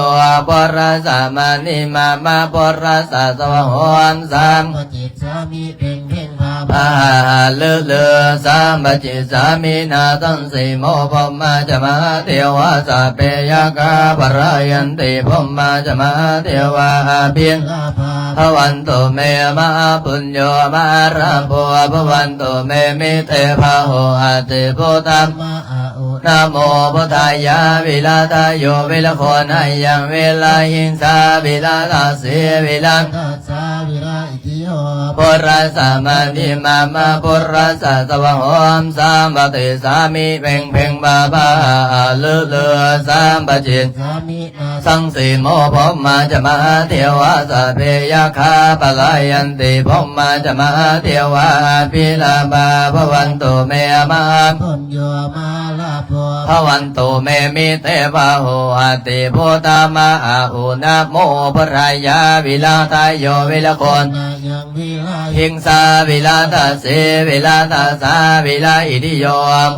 ປຸລະສະມະນິມະມະ ປຸລະສະສະວະໂຫ ສຳປະຈິດສາມິ ເພັງເພັງພາພາ ລືລື ສຳປະຈິດສາມິ ນາສັງສີໂມ ພົມມາຈະມະຫາເທວາ ສັບເພຍັກຂາ ປະລາຍັນຕິ ພົມມາຈະມະຫາເທວາ ອະພິລາພາ ພະວັນຕຸເມ ມະຫາປຸນໂຍ ມະຫາລາໂພ ພະວັນຕຸເມ ມິເຕພາໂຫ ອະຕິພຸດທາມະອະໂຫ ນະໂມພຸດທາຍາ ວິລາທາໂຍ ວິລະໂຄນາຍັງ ວິລາຫິງສາ ວິລາທັດສີ ວິລາທັດສາ ວິລາອິທິໂຍ ປຸລະສະມະນິມະມະ ປຸລະສະສະວະໂຫ ສຳປະຕິດສາມິ ເພັງເພັງພາພາ ລືລື ສຳປະຈິດສາມິ ນາສັງສີໂມ ພົມມາຈະມະຫາເທວາ ສັບເພຍັກຂາ ປະລາຍັນຕິ ພົມມາຈະມະຫາເທວາ ອະພິລາພາ ພະວັນຕຸເມ ມະຫາປຸນໂຍ ມະຫາລາໂພ ພະວັນຕຸເມ ມິເຕພາໂຫ ອະຕິພຸດທາມະອະໂຫ ນະໂມພຸດທາຍາ ວິລາທາໂຍ ວິລະໂຄນາຍັງ ວິລາຫິງສາ ວິລາທັດສີ ວິລາທັດສາ ວິລາອິທິໂຍ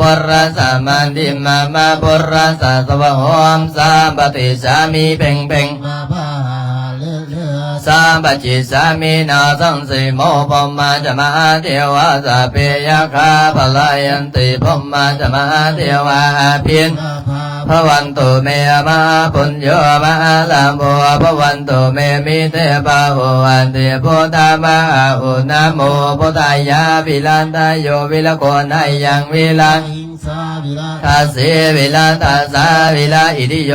ປຸລະສະມະນິມະມະ ປຸລະສະສະວະໂຫ ສຳປະຕິດສາມິ ເພັງເພັງ ມະຫາ ສຳປະຈິດສາມິ ນາສັງສີໂມ ພົມມາຈະມະຫາເທວາ ສັບເພຍັກຂາ ປະລາຍັນຕິ ພົມມາຈະມະຫາເທວາ ອະພິລາພາ ພະວັນຕຸເມ ມະຫາປຸນໂຍ ມະຫາລາໂພ ພະວັນຕຸເມ ມິເຕພາໂຫ ອະຕິພຸດທາມະອະໂຫ ນະໂມພຸດທາຍາ ວິລາທາໂຍ ວິລະໂຄນາຍັງ ວິລາຫິງ ສາ ວິລາທັດສີ ວິລາທັດສາ ວິລາອິທິໂຍ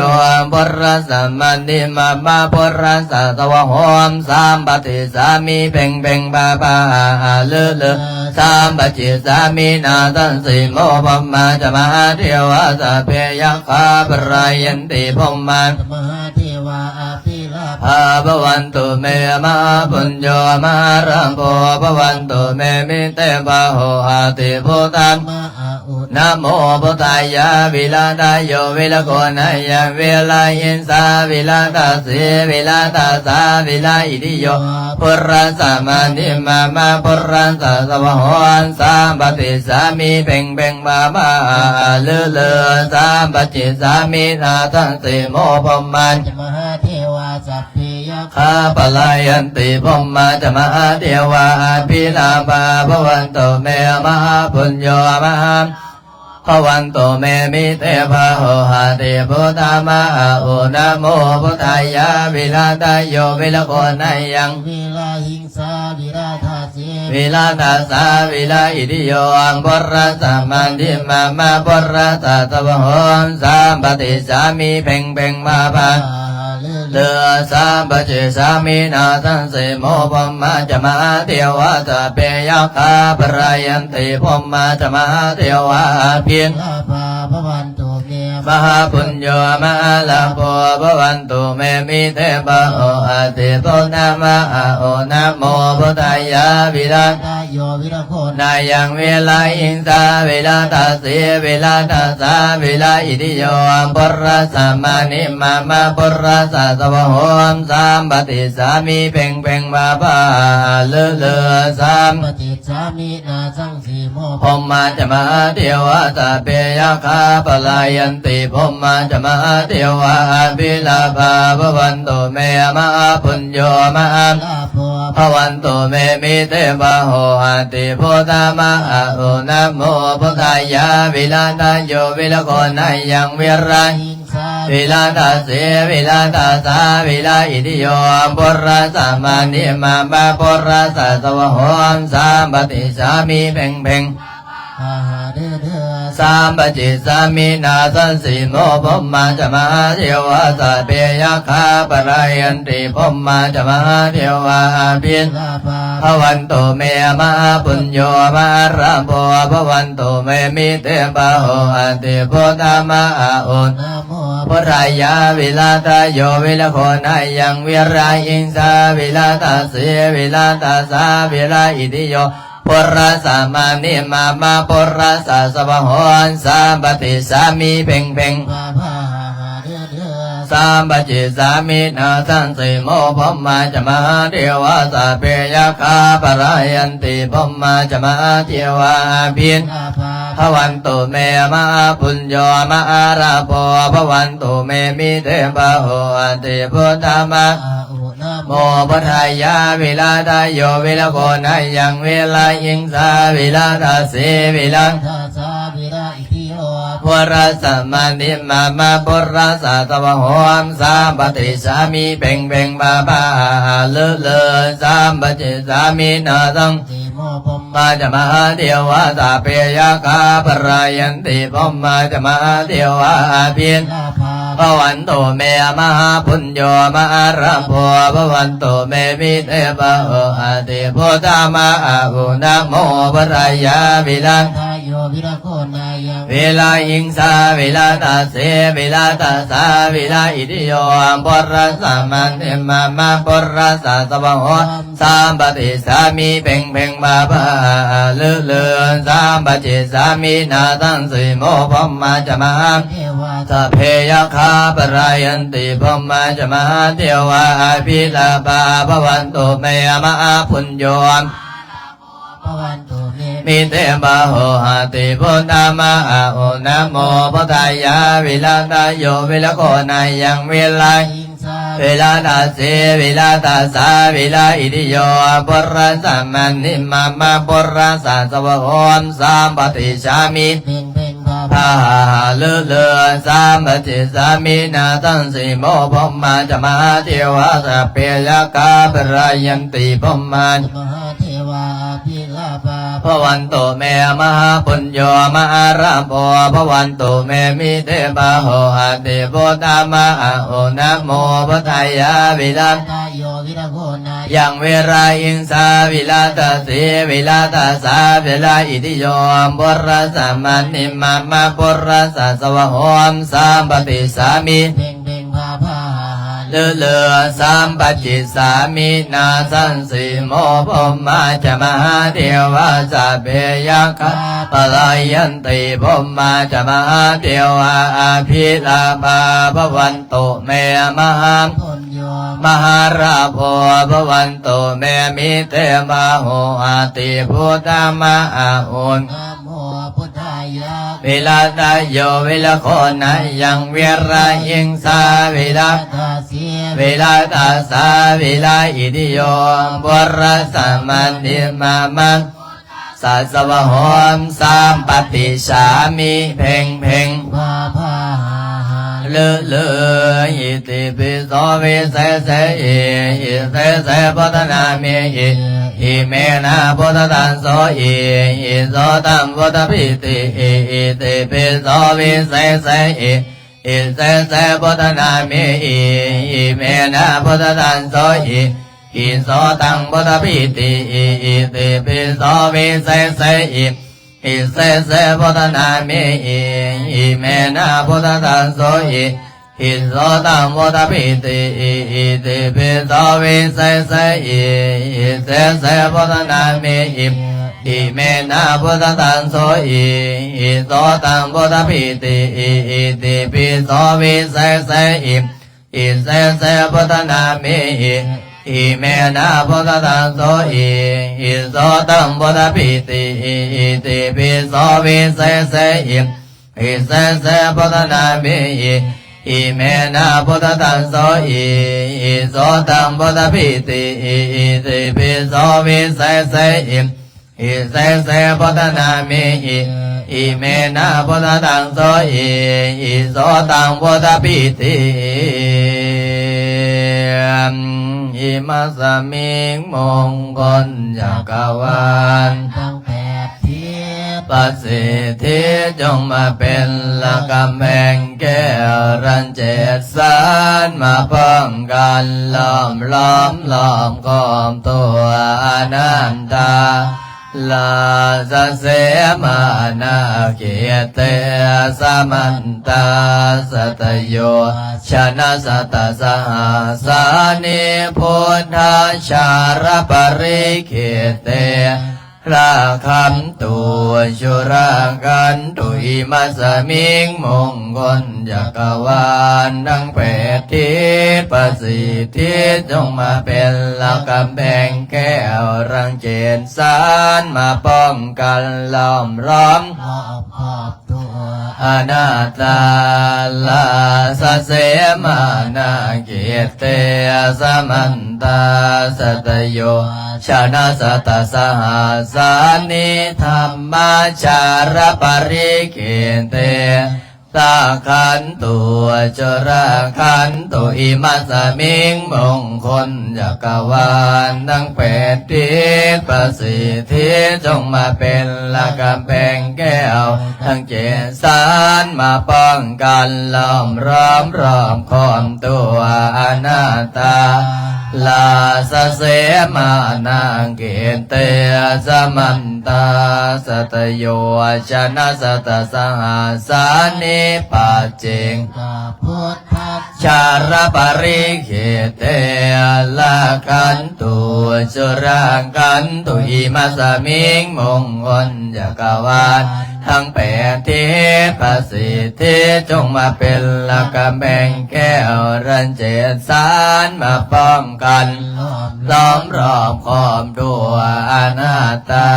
ປຸລະສະມະນິມະມະ ປຸລະສະສະວະໂຫ ສຳປະຕິດສາມິ ເພັງເພັງພາພາ ລືລື ສຳປະຈິດສາມິ ນາສັງສີໂມ ພົມມາຈະມະຫາເທວາ ສັບເພຍັກຂາ ປະລາຍັນຕິ ພົມມາຈະມະຫາເທວາ ອະພິລາພາ ພະວັນຕຸເມ ມະຫາປຸນໂຍ ມະຫາລາໂພ ພະວັນຕຸເມ ມິເຕພາໂຫ ອະຕິພຸດທາມະອະໂຫ ນະໂມພຸດທາຍະ ວິລະຕະໂຍ ວິລະໂຄນາຍັງ ວິລະຫິງສາ ວິລະຕະເສ ວິລະຕະສາ ວິລະອິດທິໂຍ ພຸດທາສະມະນິມາມະ ພຸດທາສະສະວະໂຫ ສຳປະຕິສສາມິ ເພັງເພັງພາພາ ອາ ອາ ລື ລື ສຳປະຈິດສາມິ ນາສັງ ເສໂມ ພົມມາຈະມະຫາເທວາ ສັບເພຍັກຂາ ພະລາຍັນຕິ ພົມມາຈະມະຫາເທວາ ອະພິລາພາ ພະວັນຕຸ ເມ ມະຫາປຸນໂຍ ມະຫາ ພະວັນຕຸ ເມ ມິເຕ ບາໂຫ ຫະຕິ ພຸດທາມະຫາອຸ ນະໂມ ພຸດທາຍະ ວິລະຕະໂຍ ວິລະໂຄນາຍັງ ວິລະຫິງສາ ວິລະຕະເສ ວິລະຕະສາ ວິລະອິດທິໂຍ ພຸດທາສະມະນິມາມະ ພຸດທາສະສະວະໂຫ ສຳປະຕິສສາມິ ເພັງເພັງພາພາ ເລີ ສຳປະຈິດສາມິ ນາສັງ ເສໂມ ພົມມາຈະມະຫາເທວາ ສັບເພຍັກຂາ ພະລາຍັນຕິ ພົມມາຈະມະຫາເທວາ ອະພິລາພາ ພະວັນຕຸ ເມ ມະຫາປຸນໂຍ ມະຫາລາໂພ ພະວັນຕຸ ເມ ມິເຕ ບາໂຫ ຫະຕິ ພຸດທາມະຫາອຸ ນະໂມ ພຸດທາຍະ ວິລະຕະໂຍ ວິລະໂຄນາຍັງ ວິລະຫິງສາ ວິລະຕະເສ ວິລະຕະສາ ວິລະອິດທິໂຍ ພຸດທາສະມະນິມາມະ ພຸດທາສະສະວະໂຫ ສຳປະຕິສສາມິ ເພັງເພັງພາພາ ເລີ ເລີ ສຳປະຈິດສາມິ ນາສັງ ເສໂມ ພົມມາຈະມະຫາເທວາ ສັບເພຍັກຂາ ພະລາຍັນຕິ ພົມມາຈະມະຫາເທວາ ອະພິລາພາ ພະວັນຕຸ ເມ ມະຫາປຸນໂຍ ມະຫາລາໂພ ພະວັນຕຸ ເມ ມິເຕ ບາໂຫ ຫະຕິ ພຸດທາມະຫາອຸ ນະໂມ ພຸດທາຍະ ວິລະຕະໂຍ ວິລະໂຄນາຍັງ ວິລະຫິງສາ ວິລະຕະເສ ວິລະຕະສາ ວິລະອິດທິໂຍ ພຸດທາສະມະນິມາມະ ພຸດທາສະສະວະໂຫ ສຳປະຕິສສາມິ ເພັງເພັງ ອາຫາເດີເດີ ສຳປະຈິດສາມິ ນາສັງ ເສໂມ ພົມມາຈະມະຫາເທວາ ສັບເພຍັກຂາ ພະລາຍັນຕິ ພົມມາຈະມະຫາເທວາ ອະພິລາພາ ພະວັນຕຸ ເມ ມະຫາປຸນໂຍ ມະຫາລາໂພ ພະວັນຕຸ ເມ ມິເຕ ບາໂຫ ຫະຕິ ພຸດທາມະຫາອຸ ນະໂມ ພຸດທາຍະ ວິລະຕະໂຍ ວິລະໂຄນາຍັງ ວິລະຫິງສາ ວິລະຕະເສ ວິລະຕະສາ ວິລະອິດທິໂຍ ພຸດທາສະມະນິມາມະ ພຸດທາສະສະວະໂຫ ສຳປະຕິສສາມິ ເພັງເພັງ ພາພາ ຫາເດີເດີ ສຳປະຈິດສາມິ ນາສັງ ເສໂມ ພົມມາຈະມະຫາເທວາ ສັບເພຍັກຂາ ພະລາຍັນຕິ ພົມມາຈະມະຫາເທວາ ອະພິລາພາ ພະວັນຕຸ ເມ ມະຫາປຸນໂຍ ມະຫາລາໂພ ພະວັນຕຸ ເມ ມິເຕ ບາໂຫ ຫະຕິ ພຸດທາມະຫາ ໂອ ນະໂມ ພຸດທາຍະ ວິລະຕະໂຍ ວິລະໂຄນາຍັງ ວິລະຫິງສາ ວິລະຕະເສ ວິລະຕະສາ ວິລະອິດທິໂຍ ພຸດທາສະມະນິມາມະ ພຸດທາສະສະວະໂຫ ສຳປະຕິສສາມິ ເພັງເພັງພາພາ ເລີ ເລີ ສຳປະຈິດສາມິ ນາສັງ ເສໂມ ພົມມາຈະມະຫາເທວາ ສັບເພຍັກຂາ ພະລາຍັນຕິ ພົມມາຈະມະຫາເທວາ ອະພິລາພາ ພະວັນຕຸ ເມ ມະຫາປຸນໂຍ ມະຫາລາໂພ ພະວັນຕຸ ເມ ມິເຕ ບາໂຫ ຫະຕິ ພຸດທາມະຫາອຸ ນະໂມ ພຸດທາຍະ ວິລະຕະໂຍ ວິລະໂຄນາຍັງ ວິລະຫິງສາ ວິລະຕະເສ ວິລະຕະສາ ວິລະອິດທິໂຍ ພຸດທາສະມະນິມາມະ ພຸດທາສະສະວະໂຫ ສຳປະຕິສສາມິ ເພັງເພັງພາພາ ເລີ ເລີ ສຳປະຈິດສາມິ ນາສັງ ເສໂມ ພົມມາຈະມະຫາເທວາ ສັບເພຍັກຂາ ພະລາຍັນຕິ ພົມມາຈະມະຫາເທວາ ອະພິລາພາ ພະວັນຕຸ ເມ ມະຫາປຸນໂຍ ພະວັນຕຸ ເມ ມິເຕ ບາໂຫ ຫະຕິ ພຸດທາມະຫາອຸ ນະໂມ ພຸດທາຍະ ວິລະຕະໂຍ ວິລະໂຄນາຍັງ ວິລະຫິງ ສາ ວິລະຕະເສ ວິລະຕະສາ ວິລະອິດທິໂຍ ພຸດທາສະມະນິມາມະ ພຸດທາສະສະວະໂຫ ສຳປະຕິສສາມິ ເພັງເພັງພາພາ ຫາ ຫາ ເລີ ເລີ ສຳປະຈິດສາມິ ນາສັງ ເສໂມ ພົມມາຈະມະຫາເທວາ ສັບເພຍັກຂາ ພະລາຍັນຕິ ພົມມາຈະມະຫາເທວາ ອະພິລາພາ ພະວັນຕຸ ເມ ມະຫາປຸນໂຍ ມະຫາລາໂພ ພະວັນຕຸ ເມ ມິເຕ ບາໂຫ ຫະຕິ ພຸດທາມະຫາອຸ ນະໂມ ພຸດທາຍະ ວິລະຕະໂຍ ວິລະໂຄນາຍັງ ວິລະຫິງສາ ວິລະຕະເສ ວິລະຕະສາ ວິລະອິດທິໂຍ ພຸດທາສະມະນິມາມະ ພຸດທາສະສະວະໂຫ ສຳປະຕິສສາມິ ເພັງເພັງພາພາ ຫາ ฤ- ऋ- साम्पचिसामि। नासंसीमो ब्रह्मा च महादेवा सब्बे यक्खा पलायन्ति। ब्रह्मा च महादेवा अभिरामा भवन्तु मे महा- पुण्यो महालाभो भवन्तु मे। मिते बाहुअति भूता मा अ उ- नमो बुद्धाय। विरतयो विरगो नयं विरहिंसा विरतसी विरतसा विरहितियो पुरसमन्ति मम ससवहों साम्पतिसामि। भें भें ວາພາຫາຫາ ເລີເລີ ອິຕິປິໂສວິເສເສ ອິ ອິເສເສ ພຸດທະນາມິ ອິ ອິເມນະພຸດທະຕັງໂສ ອິ ອິໂສຕັງພຸດທະພິຕິ ອິ ອິຕິປິໂສວິເສເສ ອິ ອິເສເສ ພຸດທະນາມິ ອິ ອິເມນະພຸດທະຕັງໂສ ອິ ອິໂສຕັງພຸດທະພິຕິ ອິ ອິຕິປິໂສວິເສເສ ອິ ອິເສເສ ພຸດທະນາມິ ອິ ອິເມນະພຸດທະຕັງໂສ ອິ ອິໂສຕັງພຸດທະພິຕິ ອິ ອິຕິປິໂສວິເສເສ ອິ ອິເສເສ ພຸດທະນາມິ ອິ ອິເມນະພຸດທະຕັງໂສ ອິ ອິໂສຕັງພຸດທະພິຕິ ອິ ອິຕິປິໂສວິເສເສ ອິ ອິເສເສ ພຸດທະນາມິ ອິ ອິເມນະພຸດທະຕັງໂສ ອິ ອິໂສຕັງພຸດທະພິຕິ ອິ ອິຕິປິໂສວິເສເສ ອິ ອິເສເສ ພຸດທະນາມິ ອິ ອິເມນະພຸດທະຕັງໂສ ອິ ອິໂສຕັງພຸດທະພິຕິ ອິ ອິຕິປິໂສວິເສເສ ອິ ອິເສເສ ພຸດທະນາມິ ອິ ອິເມນະພຸດທະຕັງໂສ ອິ ອິໂສຕັງພຸດທະພິຕິ ອິມະສະມິງ ມົງຄົນຈັກກະວານ ທັງແປດທິດ ປະສິດທິ ຈົ່ງມາເປັນລະກຳແພງ ແກ້ວລັນເຈັດສານ ມາປ້ອງກັນລ້ອມລ້ອມລອບຄອບຕົວອະນັນຕາ ລາຊະເສມານາເກເຕ ສະມັນຕາ ສັດຕະໂຍຊະນະຊະຕະສະຫັດສານິ ພຸດທະຊາລະປະລິກິດເຕ ລັກຂັນຕຸ ສຸລັກຂັນຕຸ ອິມະສະມິງ ມົງຄົນຈັກກະວານ ທັງແປດທິດ ປະສິດທິ ຈົ່ງມາເປັນລະກຳແພງແກ້ວ ທັງເຈັດສານ ມາປ້ອງກັນລ້ອມລ້ອມ ຮອບຄອບ ຕົວອະນັດຕາ ລາຊະເສມານາເກເຕ ສະມັນຕາ ສັດຕະໂຍຊະນະຊະຕະສະຫັດສານິ ທຳມະຊາລະປະລິກິດເຕ ລັກຂັນຕຸ ສຸລັກຂັນຕຸ ອິມະສະມິງ ມົງຄົນຈັກກະວານ ທັງແປດທິດ ປະສິດທິ ຈົ່ງມາເປັນລະກຳແພງແກ້ວ ທັງເຈັດສານ ມາປ້ອງກັນລ້ອມລອບຄອບຕົວອະນັດຕາ ລາຊະເສມານາເກເຕ ສະມັນຕາ ສັດຕະໂຍຊະນະຊະຕະສະຫັດສານິ ປັດເຈກະພຸດທັດ ຊາລະປະລິກິດເຕ ລັກຂັນຕຸ ສຸລັກຂັນຕຸ ອິມະສະມິງ ມົງຄົນຈັກກະວານ ທັງແປດທິດ ປະສິດທິ ຈົ່ງມາເປັນລະກຳແພງແກ້ວ ທັງເຈັດສານ ມາປ້ອງກັນ ລ້ອມລອບຄອບຕົວອະນັດຕາ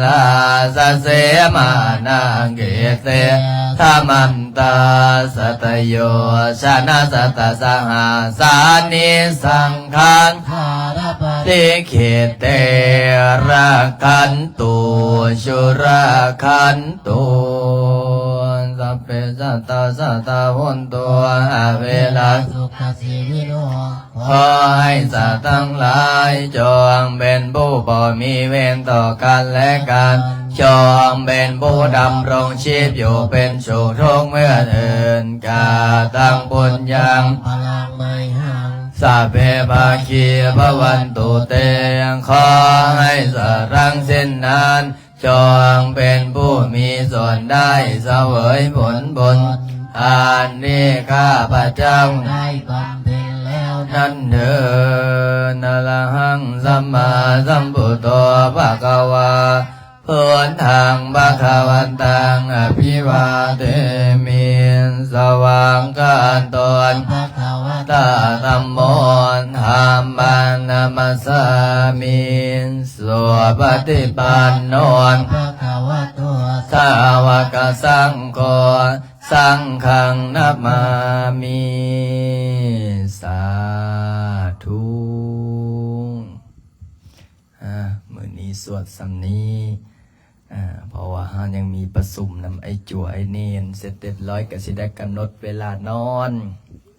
ລາຊະເສມານາເກເຕ ສະມັນຕາ ສັດຕະໂຍຊະນະຊະຕະສະຫັດສານິ ສັງຂັນ ສາລະປະລິກິດເຕ ລັກຂັນຕຸ ສຸລັກຂັນຕຸ ສັບເພສັດຕາ ສັດຕາ ໂຫນຕຸ ອະເວລາ ສຸຂະຊີວິໂນ ຂໍໃຫ້ສັດທັງຫຼາຍ ຈົ່ງເປັນຜູ້ບໍ່ມີເວນຕໍ່ກັນແລະກັນ, ຈົ່ງເປັນຜູ້ດຳລົງຊີບຢູ່ເປັນສຸກທຸກເມື່ອເທີນ. ກະຕັງປຸນຍັງ ພະລັງໄມຫັງ ສັບເພພາຄີພະວັນຕຸເຕ. ຂໍໃຫ້ສັດທັງສິ້ນນັ້ນ ຈົ່ງເປັນຜູ້ມີສ່ວນໄດ້ສະເຫວີຍຜົນບຸນ ອັນທີ່ຂ້າພະເຈົ້າ ໄດ້ບຳເພັນແລ້ວ ນັ້ນເທີນ ອະລະຫັງ ສຳມາສຳພຸດໂທ ພະຄະວາ ພຸດທັງ ພະຄະວັນຕັງ ອະພິວາເທມິ ສະຫວາກຂາໂຕ ພະຄະວະຕາ ທຳໂມ ທຳມັງ ນະມັດສາມິ ສຸປະຕິປັນໂນ ພະຄະວະໂຕ ສາວະກະສັງໂຄ ສັງຄັງ ນະມາມິ ສາທຸ. ອາ ມື້ນີ້ສວດສ່ຳນີ້ ອາ ເພາະວ່າເຮົາຍັງມີປະຊຸມນຳໄອ້ຈົວໄອ້ເນນ ເສັດຮຽບຮ້ອຍ ກະຊິໄດ້ກຳນົດເວລານອນ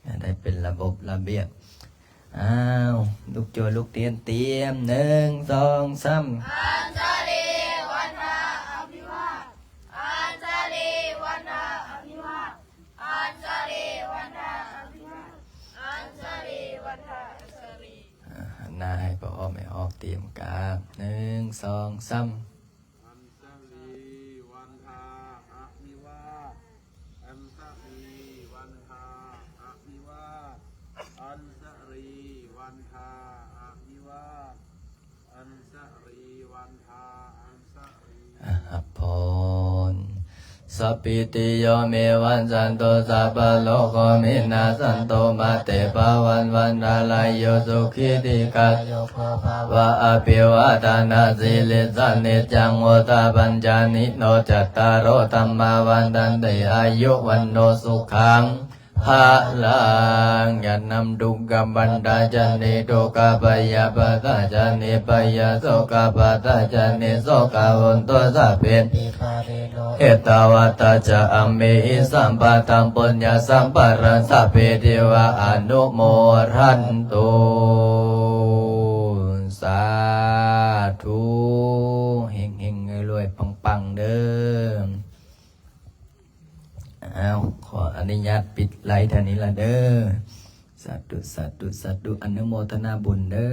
ໃຫ້ໄດ້ເປັນລະບົບລະບຽບ. ອ້າວ ລູກຈົວລູກເນນ ຕຽມ ໜຶ່ງ ສອງ ສາມ. ອັນຊະລີວັນທາ ອະພິວາດ ອັນຊະລີວັນທາ ອະພິວາດ ອັນຊະລີວັນທາ ອະພິວາດ ອັນຊະລີວັນທາ ອາ ຫັນໜ້າໃຫ້ພໍ່ອ້ອມແມ່ອອກ ຕຽມກາບ ໜຶ່ງ ສອງ ສາມ. ອັນຊະລີວັນທາ ອະພິວາດ ອັນຊະລີວັນທາ ອະພິວາດ ອັນຊະລີວັນທາ ອະພິວາດ ອັນຊະລີວັນທາ ອັນຊະລີ ອາ ຮັບພອນ. ສັບພິຕິໂຍ ວິວັດຊັນຕຸ ສັບພະໂລໂກ ວິນາສັນຕຸ ມາເຕພະວັດວັນຕະລາໂຍ ສຸຂີ ດີຄາຍຸໂກ ພະວະ ອະພິວາທະນະສີລິສສະ ນິຈຈັງ ວຸດທາ ປັດຈາຍິໂນ ຈັດຕາໂຣ ທຳມາ ວັດທັນຕິ ອາຍຸ ວັນໂນ ສຸຂັງ ພະລັງ. ຍະນຳ ທຸກຂະບັນດາຈະ ນິທຸກຂະ ພະຍາບາທາຈະ ນິພະຍາ ໂສກະປາທາຈະ ນິໂສກາ ໂຫນຕຸ ສັບເພ ເອຕາວັດຕາຈະ ອຳເມຫິ ສຳປະທັງ ປຸນຍະສຳພາລັງ ສັບພີ ເທວາ ອະນຸໂມທັນຕຸ ສາທຸ. ເຮັງໆ ລວຍໆ ປັງໆ ເດີ. ອ້າວ ຂໍອະນຸຍາດປິດໄລເທົ່ານີ້ລະເດີ. ສາທຸ ສາທຸ ສາທຸ ອະນຸໂມທະນາບຸນເດີ.